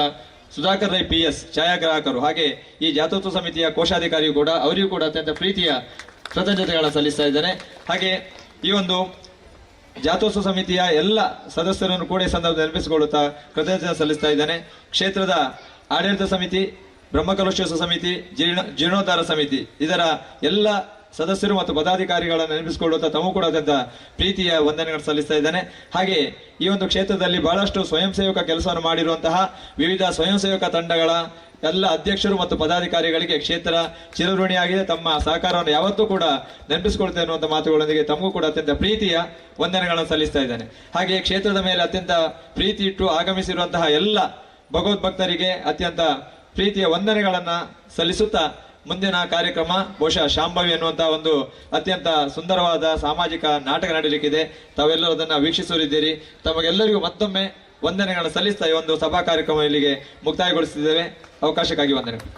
ಸುಧಾಕರ್ ರೈ ಪಿ ಎಸ್ ಛಾಯಾಗ್ರಾಹಕರು ಹಾಗೆ ಈ ಜಾತೋತ್ಸವ ಸಮಿತಿಯ ಕೋಶಾಧಿಕಾರಿಯು ಕೂಡ ಅವರಿಗೂ ಕೂಡ ಅತ್ಯಂತ ಪ್ರೀತಿಯ ಕೃತಜ್ಞತೆಗಳನ್ನು ಸಲ್ಲಿಸ್ತಾ ಇದ್ದೇನೆ. ಹಾಗೆ ಈ ಒಂದು ಜಾತೋತ್ಸವ ಸಮಿತಿಯ ಎಲ್ಲ ಸದಸ್ಯರನ್ನು ಕೂಡ ಈ ಸಂದರ್ಭದಲ್ಲಿ ನೆನಪಿಸಿಕೊಳ್ಳುತ್ತಾ ಕೃತಜ್ಞತೆ ಸಲ್ಲಿಸ್ತಾ ಇದ್ದೇನೆ. ಕ್ಷೇತ್ರದ ಆಡಳಿತ ಸಮಿತಿ, ಬ್ರಹ್ಮಕಲಶೋತ್ಸವ ಸಮಿತಿ, ಜೀರ್ಣೋದ್ಧಾರ ಸಮಿತಿ ಇದರ ಎಲ್ಲ ಸದಸ್ಯರು ಮತ್ತು ಪದಾಧಿಕಾರಿಗಳನ್ನು ನೆನಪಿಸಿಕೊಳ್ಳುತ್ತಾ ತಮಗೂ ಕೂಡ ಅತ್ಯಂತ ಪ್ರೀತಿಯ ವಂದನೆಗಳನ್ನು ಸಲ್ಲಿಸ್ತಾ ಇದ್ದೇನೆ. ಹಾಗೆ ಈ ಒಂದು ಕ್ಷೇತ್ರದಲ್ಲಿ ಬಹಳಷ್ಟು ಸ್ವಯಂ ಸೇವಕ ಕೆಲಸವನ್ನು ಮಾಡಿರುವಂತಹ ವಿವಿಧ ಸ್ವಯಂ ಸೇವಕ ತಂಡಗಳ ಎಲ್ಲ ಅಧ್ಯಕ್ಷರು ಮತ್ತು ಪದಾಧಿಕಾರಿಗಳಿಗೆ ಕ್ಷೇತ್ರ ಚಿರಋಣಿಯಾಗಿದೆ. ತಮ್ಮ ಸಹಕಾರವನ್ನು ಯಾವತ್ತೂ ಕೂಡ ನೆನಪಿಸಿಕೊಳ್ತೇನೆ ಅನ್ನುವಂಥ ಮಾತುಗಳೊಂದಿಗೆ ತಮಗೂ ಕೂಡ ಅತ್ಯಂತ ಪ್ರೀತಿಯ ವಂದನೆಗಳನ್ನು ಸಲ್ಲಿಸ್ತಾ ಇದ್ದೇನೆ. ಹಾಗೆ ಕ್ಷೇತ್ರದ ಮೇಲೆ ಅತ್ಯಂತ ಪ್ರೀತಿ ಇಟ್ಟು ಆಗಮಿಸಿರುವಂತಹ ಎಲ್ಲ ಭಗವದ್ಭಕ್ತರಿಗೆ ಅತ್ಯಂತ ಪ್ರೀತಿಯ ವಂದನೆಗಳನ್ನ ಸಲ್ಲಿಸುತ್ತಾ ಮುಂದಿನ ಕಾರ್ಯಕ್ರಮ ಬಹುಶಃ ಶಾಂಭವಿ ಅನ್ನುವಂತಹ ಒಂದು ಅತ್ಯಂತ ಸುಂದರವಾದ ಸಾಮಾಜಿಕ ನಾಟಕ ನಡೆಯಲಿಕ್ಕಿದೆ. ತಾವೆಲ್ಲರೂ ಅದನ್ನ ವೀಕ್ಷಿಸಲಿದ್ದೀರಿ. ತಮಗೆಲ್ಲರಿಗೂ ಮತ್ತೊಮ್ಮೆ ವಂದನೆಗಳನ್ನು ಸಲ್ಲಿಸ್ತಾ ಈ ಒಂದು ಸಭಾ ಕಾರ್ಯಕ್ರಮ ಇಲ್ಲಿಗೆ ಮುಕ್ತಾಯಗೊಳಿಸುತ್ತಿದ್ದೇವೆ. ಅವಕಾಶಕ್ಕಾಗಿ ವಂದನೆಗಳು.